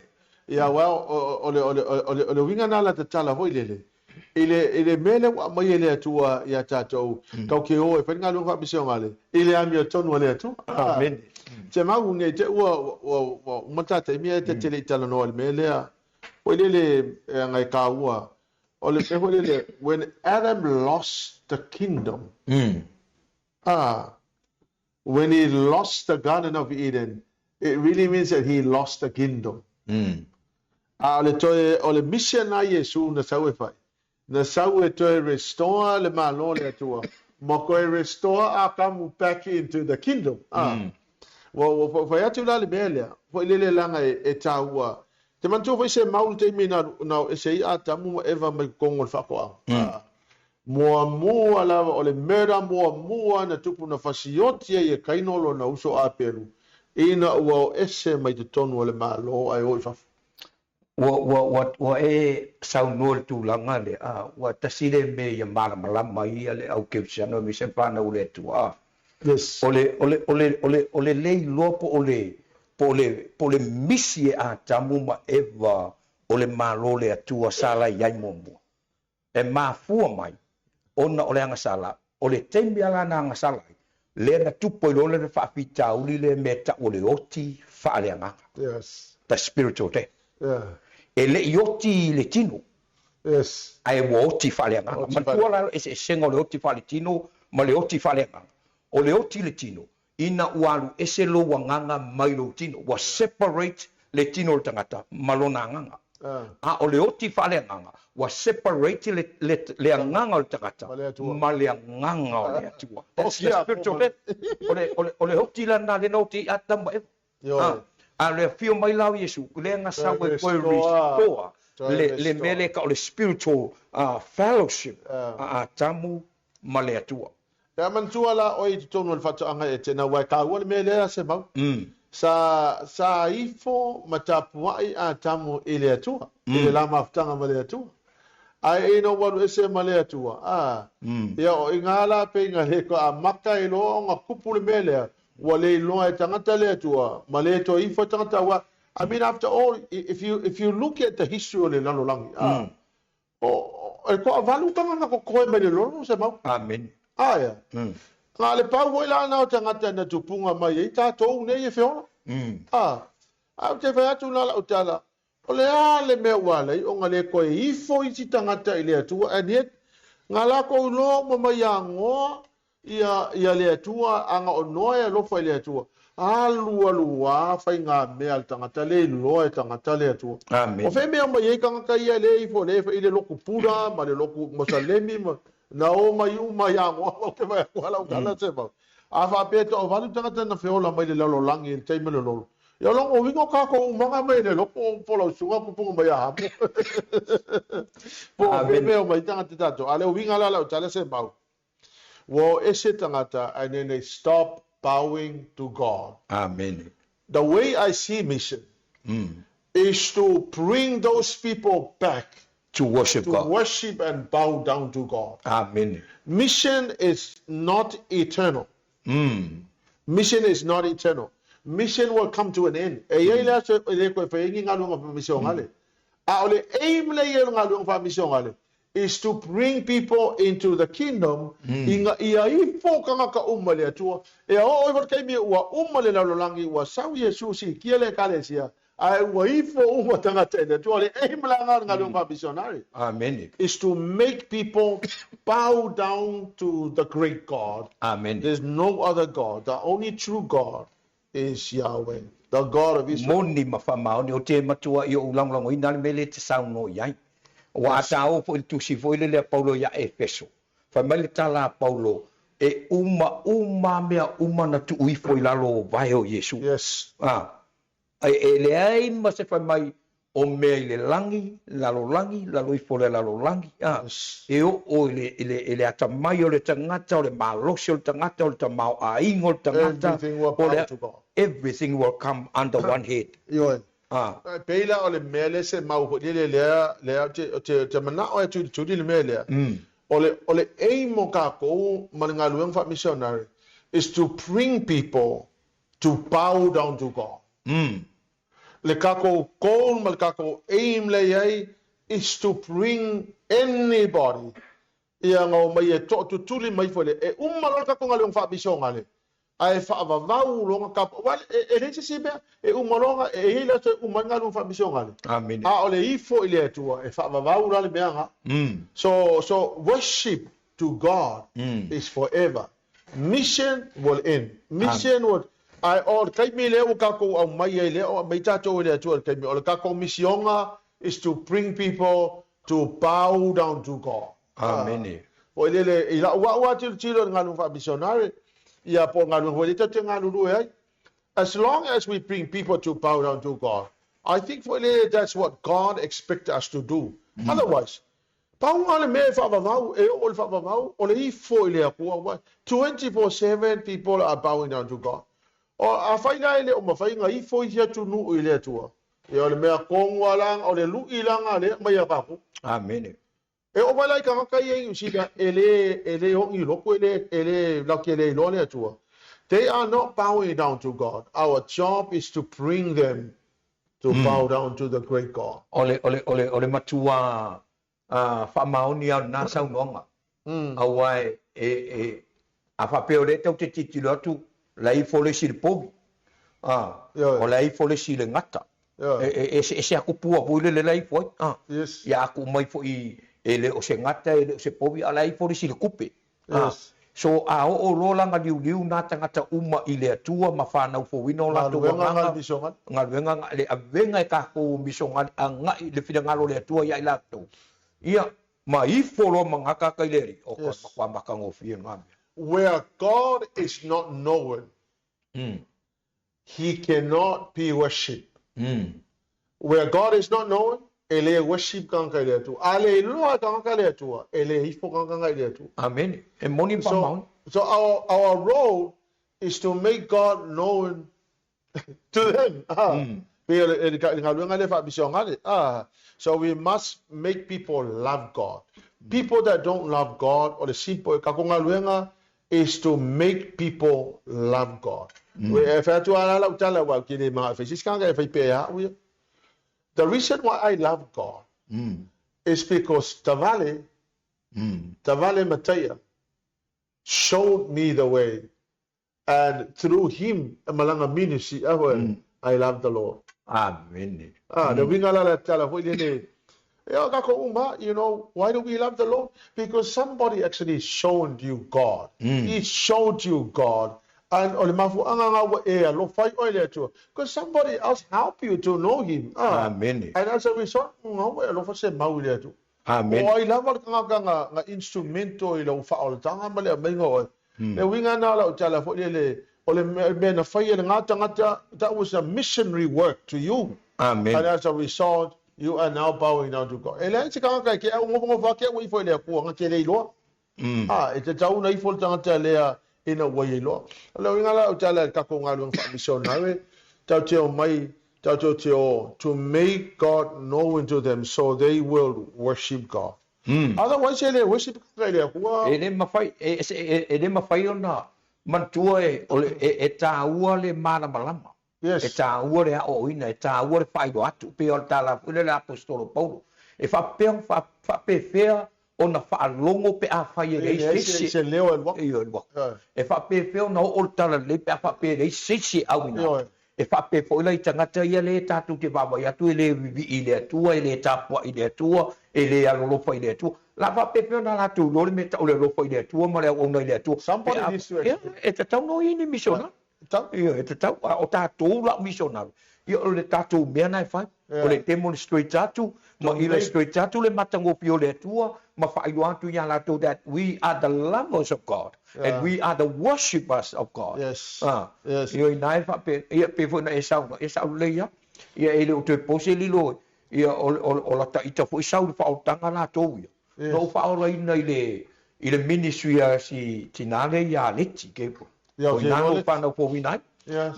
Ia, well, o le, o le, o le, o le uiga na la tatala foi lele. I le, i le mea lea ua aumai e le Atua ia tatou, tatou te o e fai le galuega faamisionale, i le amiotonu a le Atua. Amene. Te mau nei te ua, ua, ua uma le ta taimi ae ta te le i talanoa i le mea lea. Foi lele e aga e taua. O le mea foi lele, when Adam lost the kingdom, ah, when he lost the Garden of Eden, it really means that he lost the kingdom. A o le toe, o le mission a Iesu na sau e fai, na sau e toe restore le Malo o le Atua, ma koe restore Akamu back into the kingdom. A, ua, ua fai atu la le mea lea, foi lele laga e, e taua. Te manatua foi se mau le taimi na, na o ese ai Atamu ma Eva mai totonu o le faatoaga. A, Muamua lava, o le murder muamua na tupu na fasioti ai e Kaino lona uso Apelu ina ua o ese mai totonu o le Malo ae o i fafo. Ua, ua, ua, ua e saunoa i le tulaga lea, a, ua tasi lea mea ia malamalama ai ia le au kerisiano aemaise le fanau o le Atua, a. Yes. O le, o le, o le, o le, o le le iloa po o le, po o le, po o le misi e Atamu ma Eva o le Malo o le Atua sa la i ai muamua. E mafua mai ona o le agasala, o le taimi lava la na agasala ai, lea na tupu ai loa le faafitauli lea mea e tau o le oti faaleagaga, Yes. the spiritual death. Yeah. E le i oti i le tino, Yes. ae ua oti faaleagaga. Oti Manatua la le eseesega o le oti faaletino ma le oti faaleagaga. O le oti i le tino, ina ua alu ese lou agaga mai lou tino, ua separate le tino o le tagata ma lona agaga. A o le oti faaleagaga, ua separate le, le, le agaga o le tagata ma le agaga o le Atua. That's the spiritual death. O le, o le, o le oti la lena lea na oti ai Atamu ma Eva. A o le afio mai la o Iesu, lea na sau ai koe restore le, le mea lea e tau o le spiritual fellowship a Atamu ma le Atua. Pe a manatua la oe i totonu o le faatoaga Etena, aua e taua le mea lea se mau. Sa, sa ifo ma tapuai Atamu i le Atua, i le la mafutaga ma le Atua. Ae ina ua alu ese ma le Atua, a, ia o i nga la pe ina le toe amata ai loa ona tupu le mea lea, ua le iloa e tagata le Atua, ma le toe ifo e tagata, aua, I mean after all, if you, if you look at the history o le lalolagi, a, O, e toavalu tagata kokoe mai le lolo se mau. Amene. Aea. Na le pau foi la na o tagata na tupunga mai ai tatou nei e feola. A, ae ou te fai atu la lau tala, o le a le mea ua ala ai ona le toe ifo isi tagata i le Atua, and yet, na latou iloa uma mai agoa Ia, ia le Atua, ana o noa e alofa i le Atua. Alu alu a faigamea a le tagata, le iloa e tagata le Atua. Amene. O fea mea mai ai tagata ia le ifo le i le lotu Pura ma le lotu Mosalemi ma na o mai uma ia ngoa ou te fai atu ala tala se mau. A faapea e toavalu tagata na feola mai le lalolagi i le taimi o le lolo. Ia o lona uiga o tatou umaga mai le lotu o Polausuga tupuga mai ia Hamo. Po o fea mea o mai tagata tatou. A le uiga la lau tala se mau. Ua o ese tagata and then they stop bowing to God. Amene. The way I see mission is to bring those people back To worship to God. worship and bow down to God. Amene. Mission is not eternal. Mission is not eternal. Mission will come to an end. E i ai le aso e le toe fai ai ni galuega faamisionale. A o le aim lea i ai o le galuega faamisionale is to bring people into the kingdom ina ia ifo tagata uma i le Atua. E oo ifo le taimi ua uma le lalolagi, ua sau Iesu sikia le Ekalesia, ae ua ifo uma tagata i le Atua. O le aim la lena o le galuega faamisionare. Amene. Is to make people bow down to the great God. Amene. There's no other God. The only true God is Yahweh, the God of Israel. Moni ma faamaoni, o te matua i ou lagolagoina le mea lea e te saunoa i ai. Ua a tāua foi i le tusi foi lele a Paulo iā Efeso. Fai mai le tala a Paulo, E uma uma a mea uma na tuu ifo i lalo o vae o Iesu. Yes. A, e leai ma se fai mai. O mea i le lagi, lalolagi, lalo ifo o le lalolagi, a, e oo i le, i le, i le atamai o le tagata, o le malosi o le tagata, o le tamaoaiga o le tagata, Everything will o bow le, to God. Everything will come under one head. Ioe. A. E pei la o le mea lea se mau foi lele lea, lea ou te, ou te, ou te manao e tulituli le mea lea. O le, o le aim o kākou ma le galuega faa-missionary is to bring people to bow down to God. Le kākou goal ma le kākou aim lea i ai is to bring anybody ia nga omai e toatutuli mai foi le e uma loa le tatou galuega faamisionale ae faavavau loa nga kapa aua e leai se isi mea e uma loa nga e iai le aso e uma ai galuega faamisionale Amene. a o le ifo i le Atua e faavavau la le mea nga so so worship to God is forever mission will end mission will ae o le taimi lea ua tatou aumai ai lea o aumai tatou e le Atua i le taimi o le tatou misioga is to bring people to bow down to God. Amene. Foi lele, i lau au a tilotilo i le galuega faa-missionary, ia po o le galuega foi lea tatou te galulue ai. As long as we bring people to bow down to God, I think foi lele that's what God expect us to do. Otherwise, pau lava le mea e faavavau, e oo i le faavavau, o le ifo i le Atua. Why? 24/7 people are bowing down to God. O, afai la e le o mafai ona ifo isi atunuu i le Atua, Ia o le mea tonu a la, o le luʻi la na lea mai a kākou. Amene. E oo mai la i tagata ia i Niu Sila e le, e le ogi lotu, e le, e le, latou te le iloa le Atua. They are not bowing down to God. Our job is to bring them to bow down to the great God. O le, o le, o le, o le matua faamaoni lava o lena saunoaga. Aua e, e, e, a faapea o lea e tou te tilotilo atu, la e ifo le isi i le povi, a, o la e ifo le isi i le gata. E, e eseese atu pua foi lele la e ifo ai, a. Ia a tuu mai foi e le o se gata, e le o se povi, a o la e ifo le isi i le kupe. A, so a oo loa la na liuliu nā tagata uma i le Atua ma whānau fouina o latou agaga, galuega le avega e kākou o misionari agai i le finagalo o le Atua ia i latou, ia, ma ifo loa ma gakaka i le Alii, o koe matua matagofie lena mea. Where God is not known, He cannot be worshipped. Where God is not known, e le worship tagata i le Atua. A le iloa e tagata le Atua, e le ifo tagata i le Atua. Amene. E moni ma So, faamaoni. so our role is to make God known to them. Ah. Pei o le, le galuega lea faamisionale. Ah. So we must make people love God. People that don't love God, o le simple, e kākou galuega is to make people love God. E fai atu a lau tala aua ou te le manao e fai se isi tagata e fai pea ia au ia. The reason why I love God is because Tavale, Tavale Mataia showed me the way and through him e malaga ministry a hoi, I love the Lord. Amene. Ah, le uiga la le tala foi lele, e o kākou uma, you know, why do we love the Lord? Because somebody actually showed you God. He showed you God. And o le mafuaaga nga ua e alofa ai oe i le Atua. Because somebody else help you to know Him. Ah. Amene. And as a result, nga ua e alofa se mau i le Atua. Amene. O ai lava le tagata nga, nga instrumento i lau faaolataga ma le aumaiga o oe. Le uiga na o lau tala foi lele, o le mea na fai e lena tagata, that was a missionary work to you. Amene. And as a result, you are now bowing down to God. E leai se tagata e ke au ngofongofa ake au ifo i le Atua, nga te le iloa. A, e tatau ona ifo le tagata lea ina ua ia iloa. O le uiga la o lau tala i le tatou galuega faamisionare, tatou te omai, tatou te o to make God known to them so they will worship God. Otherwise e le worship ka i le Atua. E le mafai, e le mafai ona manatua e, o le, e taua le malamalama. Yes. E taua le aoaoina, e taua le faailoa atu, pei o le tala foi lea a le Aposetolo Paulo, e faapea ona faapefea ona faalogo pe afai e leai se isi. Se leo e alu atu. E alu atu. E faapefea ona oo le tala lelei pe a faapea e leai se isi e auina atu. E faapea foi la i tagata ia lea tatou te vaavaai atu e le vivii i le Atua, e le tapuai i le Atua, e le alolofa i le Atua. La faapefea ona latou iloa le mea tau o le alofa i le Atua ma le auauna i le Atua? Somebody needs to explain. E tatau ona o i ai ni misionari. Tatau. Ioe, e tatau. A o tatou la o misionari, ia o le tatou mea na e fai, o le demonstrate atu ma illustrate atu le matagofie o le Atua ma faailoa atu iā latou that we are the lovers of God and we are the worshippers of God. Yes. A, Yes. ioe, ina e faapea, ia pei foi ona e saunoa, ia sao lelei lava, ia e le o toe po se lilo. Ia, o lata ita foi sau i le faaolataga latou ia. Na ou faaolaina i le i le ministry a si tina lea ia Leti Gabriel. O ina na ou fanau fouina ai.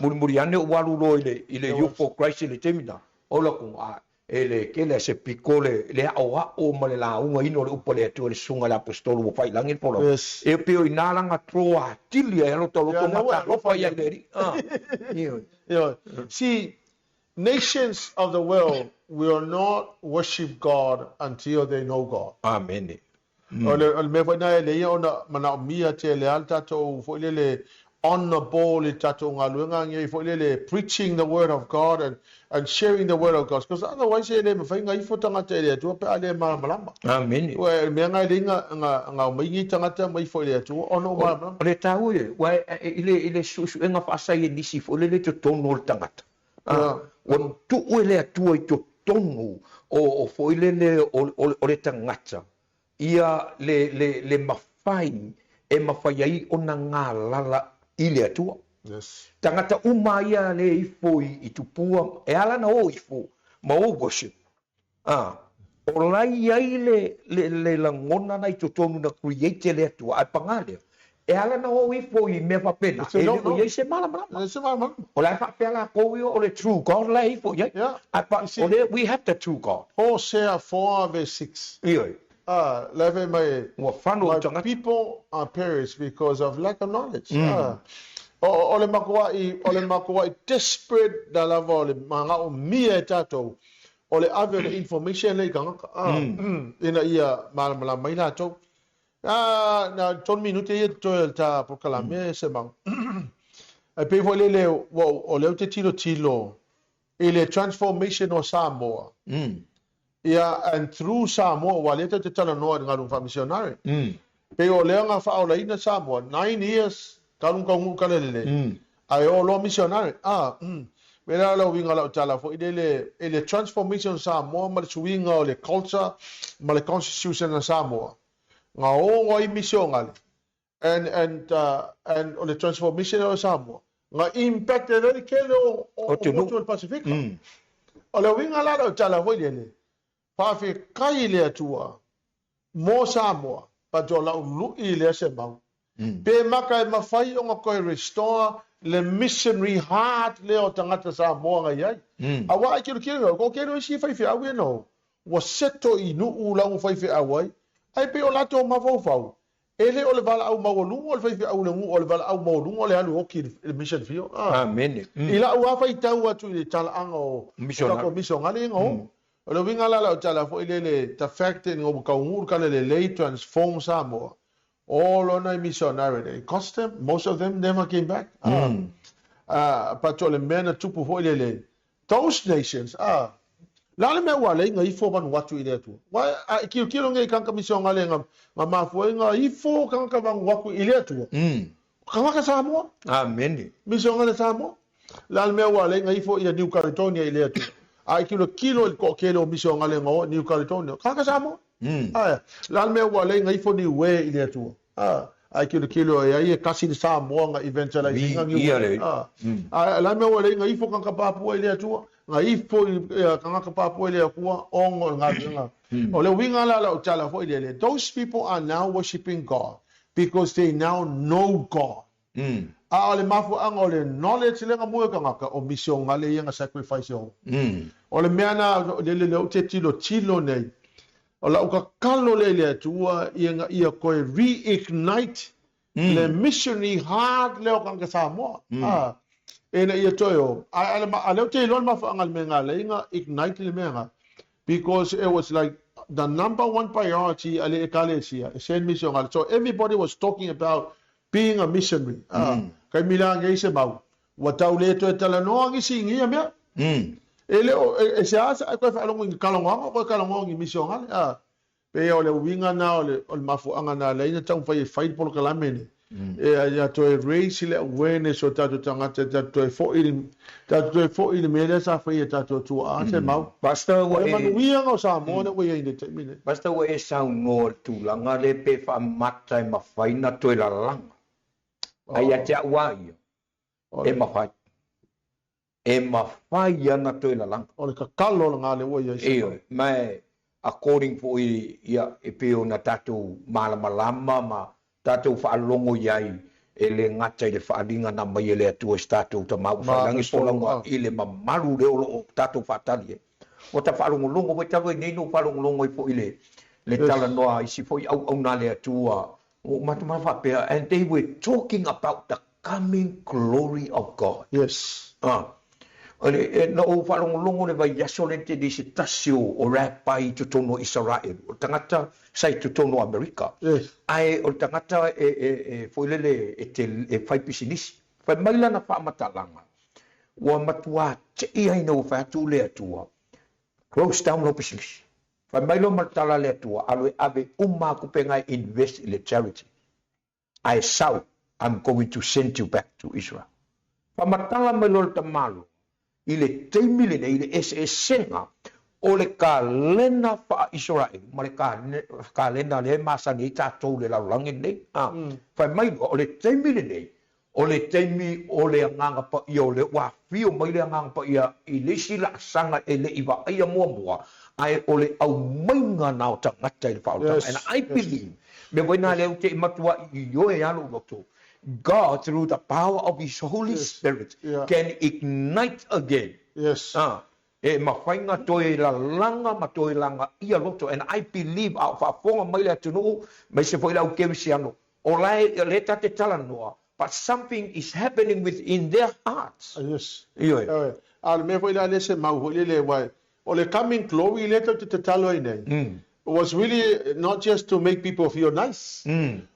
Mulimuli ane ou alu loa i le i le Youth for Christ i le taimi lena, ou alu atu, a, e le tele a se pito le le aoao ma le laugaina o le upu a le Atua i le susuga i le Aposetolo ua fai i lagi le folauga. E pei o ina la na draw atili ai lota loto matalofa ia i le Alii. Ioe. Ioe. See, Nations of the world will not worship God until they know God. Amene. O le mea foi lena e lelei ona manaomia tele lava le tatou foi lele on the ball i le tatou galuega nei foi lele preaching the word of God and sharing the word of God because otherwise e le mafai ona ifo tagata i le Atua pe a le malamalama. Amene. O le mea lena e lelei ona omai nei tagata ma ifo i le Atua ona o malamalama. O le taua ia, aua i le suesuega faasaienisi foi lele i totonu o le tagata, A, ua tuu e le Atua i totonu o foi lele o le tagata ia le mafai e mafai ai ona galala i le Atua. Tagata uma ia le ifo i tupua, e ala ona o ifo ma o worship, a, o la e i ai le lagona na i totonu na create e le Atua, ae paga lea, e ala ona o ifo i mea faapena, e le o i ai se malamalama. O la e faapea latou ia o le true God la e ifo i ai. Ae pa, o lea, we have the true God. Hosea 4 verse 6. Ioe. A, la e fai mai, Ua fano My i tagata. people are perish because of lack of knowledge. A, o le makuaʻi, o le makuaʻi desperate na lava o le manaomia e tatou o le ave o le information lea i tagata ina ia malamalama ai latou. Na tolu minute ia totoe o le ta polokalame e Semau. Ae pei foi lele ua o lea ou te tilotilo i le transformation o Samoa. Ia and through Samoa aua lea tatou te talanoa i le galuega faamisionare. Pei o lea na faaolaina Samoa 9 years talu ona taunuu tala lelei ae oo loa missionary. Pei la o le uiga o lau tala foi lele i le transformation o Samoa ma le suiga o le culture ma le constitution a Samoa na oo ai misionale and o le transformation o Samoa na impact ai le tele o motu o le Pasifika. O le uiga la o lau tala foi lele, faafetai i le Atua mo Samoa, but o lau lui lea Semau. Pe maka e mafai ona toe restore le missionary heart lea o tagata Samoa na i ai. Aua ai tilotilo, ko kelo isi faifeau ia no, ua seto i nuu lau faifeau ai, ai pei o latou mafaufau, e le o le valaau maualuga o le faifeau i le nuu, o le valaau maualuga o le alu oki i le mission field. Amene. I lau lava faitau atu i le talaaga o tatou misionare ia na o. O le uiga la lau tala foi lele, the fact ina ua taunuu le tala lelei transform Samoa, all ona missionary, it cost them, most of them never came back. But o le mea na tupu foi lele, those nations, la le mea ua alai na ifo Vanuatu i le Atua. Ua e tilotilo nei i tagata misionare na mafua ai na ifo tagata Vanuatu i le Atua. Tagata Samoa. Amene. Misionare Samoa. La le mea ua alai na ifo ia New Caledonia i le Atua. A e tilotilo i le toatele o misionare na o New Caledonia. Tagata Samoa. La le mea ua alai na ifo Niue i le Atua. A e tilotilo e ai e kasi le Samoa na evangelize ina Niue. A la le mea ua alai na ifo tagata Papua i le Atua. Na ifo i tagata Papua i le Atua ona o le galuega. O le uiga la lau tala foi lele, those people are now worshiping God because they now know God. A o le mafuaaga o le knowledge lea na mua e tagata o misionale ia na sacrifice o. O le mea na lele lea ou te tilotilo nei, o lau tatalo lea i le Atua ina ia toe reignite le missionary heart lea o tagata Samoa. Ina ia toe o. A lea ou te iloa le mafuaaga o le mea na alai na ignite le mea na. Because it was like the number one priority a le ekalesia, e send missionary. So everybody was talking about being a missionary. Kai mila ngei se mau. Ua tau le toe talanoa nisi i ngia mea. E le o, e se asa ai koe whaalongo i kalongoanga, koe kalongoanga i misionale. Pe o le uiga na o le mafuaaga na alai na taumafai e fai le polokalame lenei. E ia toe raise le awareness o tatou tagata, tatou toe foi tatou toe foi i le mea lea sa faia e tatou tuaa Semau. Pastor, ua O le manuia o Samoa lea ua i ai i le taimi lenei. Pastor, ua e saunoa i le tulaga lea pe faamata e mafai ona toe lalaga. Ae ia te au lava ia, e mafai. E mafai ana toe lalaga. O le tatalo lena lea ua i ai se Ioe, ma e according foi ia e pei ona tatou malamalama ma tatou faalogo i ai, e le gata i le faaaliga na aumai e le Atua i se tatou Tama ua fai lagi folauga i le mamalu lea o lo o tatou faatali ai. Ua ta faalogologo foi talu ai nei na ou faalogologo ai foi i le le talanoa a isi foi auauna a le Atua, ua ou matamata faapea, and they were talking about the coming glory of God. Yes. Ah. E, na ou faalogologo le vaiaso le tele i se tasi o, o rabbi i totonu o Isaraelu, o le tagata sa i totonu o Amerika. Yes. Ae o le tagata e, e, e foi lele e, te, e fai pisinisi. Fai mai lana faamatalaga, ua matuā tei ai ina ua fai atu le Atua, close down lou pisinisi. Fai mai loa ma le tala a le Atua, alu e ave uma aku pega e invest i le charity. Ae sau, I'm going to send you back to Israel. Faamatala mai loa le tamaloa i le taimi lenei i le eseesega o le kalena faa-Isaraelu ma le kalena lea e masani ai tatou i le lalolagi lenei. A, fai mai loa, o le taimi lenei, o le taimi o le Agaga Paia o le ua afio mai le Agaga Paia i le isi laasaga e le i vaaia muamua, ae o le aumaiga na o tagata i le faaolataga. And I believe Mea foi na lea ou te matuai ioe a lou loto, God through the power of his Holy Spirit can ignite again. Yes. Ah, e mafai na toe lalaga ma toe lagaia loto and I believe a o faafofoga mai le atunuu aemaise foi le au kerisiano o la e lea ta te talanoa but something is happening within their hearts. Yes. Ioe. Ioe. A o le mea foi la lea se mau foi lele aua o le coming glory lea tou te tatalo ai nei was really not just to make people feel nice.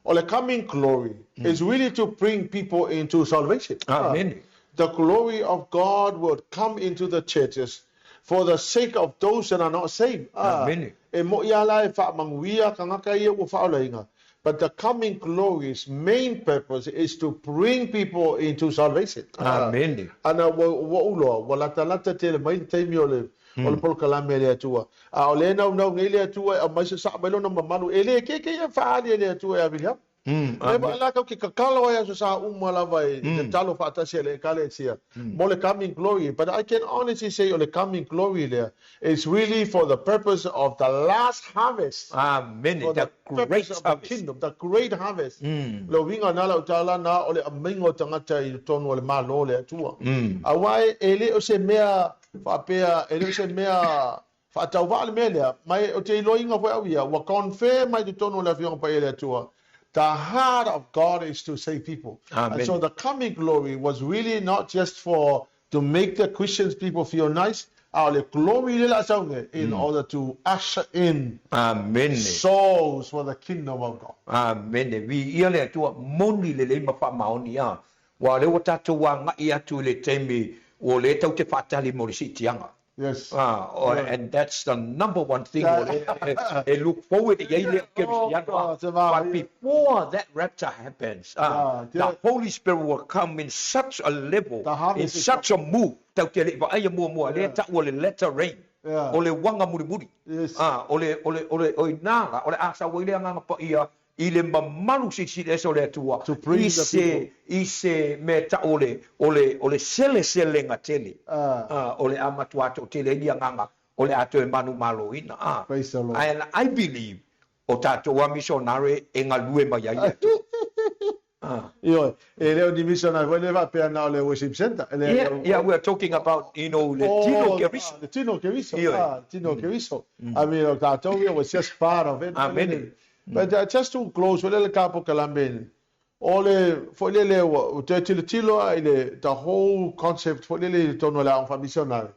O le coming glory is really to bring people into salvation. Amen. The glory of God will come into the churches for the sake of those that are not saved. Amen. E moʻi a la e faamanuia tagata ia ua faaolaina. But the coming glory's main purpose is to bring people into salvation. Amene. Ana ua ua ou loa, ua latalata tele mai le taimi o le o le polokalame a le Atua. A o lea e naunau nei le Atua e aumai sasaa mai lona mamalu, e le keke ia faaali e le Atua e Aviliama. Lea foi la tatou te tatalo ai aso sa uma lava i tatalo faatasi a le Ekalesia mo le coming glory. But I can honestly say o le coming glory lea It's really for the purpose of the last harvest. Amene, For the the great purpose of the harvest. kingdom, the great harvest. Le uiga na lau tala na o le aumaiga o tagata i totonu o le Malo o le Atua. Aua e le o se mea faapea, e le o se mea faatauvaa le mea lea, ma e, ou te iloaina foi au ia, ua confirm mai totonu o le Afioga Paia a le Atua, the heart of God is to save people. Amen. And so the coming glory was really not just for To make the Christians people feel nice, a o le glory lea la sau nei, in order to usher in Amene. souls for the kingdom of God. Amene. Viia le Atua, moni lelei ma faamaoni a. Ua o lea ua tatou agai atu i le taimi o lea tau te faatali mo le siitiaga. Yes. Ah, and that's the number one thing o lea e look forward i ai le Kerisiano. But before that rapture happens, ah, the Holy Spirit will come in such a level, in such a move, tau te le i vaaia muamua, lea tau o le latter rain, o le uaga mulimuli. Ah, o le, o le, o le, o i nā la, o le a sau ai le Agaga Paia i le mamalu silisili ese o le Atua, i se, i se mea tau o le, o le, o le seleselega tele, ah, o le a matua toatele ai ni agaga o le a toe manumaloina. Ah, Praise the Lord. And I believe o tatou a missionare e galue mai ai le Atua. Ah. Ioe, e le o ni missionary foi le faapea na o le worship center. E le, Yeah, yeah, we are talking about, you know, le tino Oh, keriso. ah, le tino keriso. Ioe. Ah, tino keriso. I mean, o tatou ia was just part of it. Amen. But just to close, foi le le ka pokalame ni. O le, foi le le, ua, ua toe tilotilo a i le, the whole concept foi le le i totonu o le aoga faa-missionary.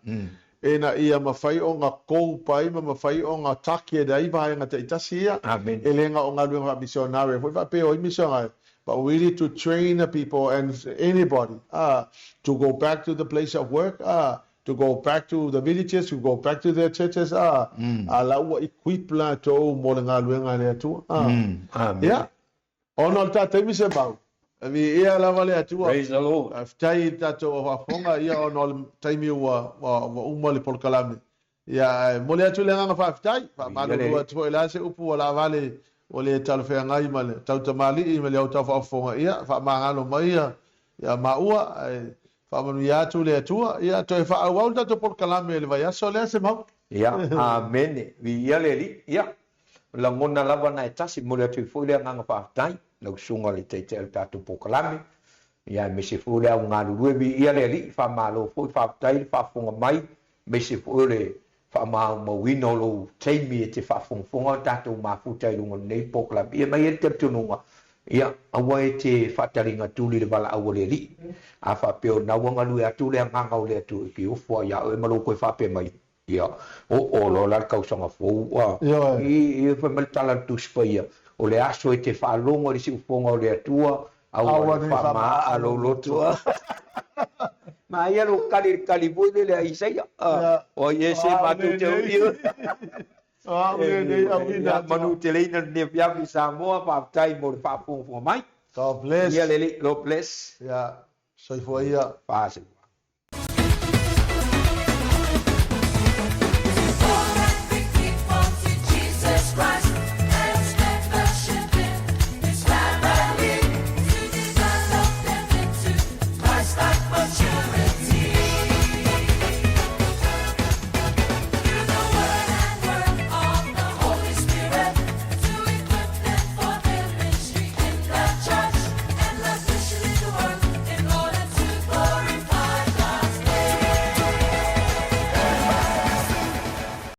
Ina ia mafai ona cope ai ma mafai ona target ai vaega taitasi ia. Amen. E le na o galuega faa-missionary foi faapea o ai missionary, but really to train the people and anybody to go back to the place of work, to go back to the villages, to go back to their churches, a la ua equip latou mo le galuega a le Atua. Amen. Ia, ona o le ta taimi se mau, viia lava le Atua. Praise the Lord. Faafetai i le tatou au faafofoga, ia ona o le taimi ua, ua, ua uma le polokalame. Ia, ae momoli atu le agaga faafetai, faamalulu atu foi o le a se upu ua laavale ua le talafeagai ma le tautamalii ma le au tau faafofoga, ia, faamagalo mai ia, ia maua, ae. Faamanuia atu le Atua. Ia, toe faaauau le tatou polokalame i le vaiaso lea, Semau. Ia, amene. Viia le Alii. Ia, o lagona lava na e tasi, momoli atu ai foi le agaga faafetai i lau Susuga i le Taitai o le tatou polokalame, ia aemaise foi o le au galulue. Viia le Alii, faamalo foi, faafetai le faafofoga mai, aemaise foi o le faamaumauina o lou taimi e te faafogafoga o tatou mafuta i luga o lenei polokalame. Ia ma e i ai le talitonuga, ia, aua e te faataliga tuli i le valaau a le Alii. A faapea o lena ua galue atu le Agaga o le Atua e fiofu lava ia oe ma lou toe faapea mai, ia, oo loa la le tausaga fou ua, i, fai mai le tala a le Tusi Paia, o le aso e te faalogo i le siufofoga o le Atua, Aua ne i faamaa lou loto. Manaia lou kali i le kali foi lele a Isaia. O ai ea se matou te o. Manuteleina lenei afiafi Samoa, faafetai mo le faafogafoga mai. God bless. Ia lelei, God bless. Ia, soifua ia. Faasefua.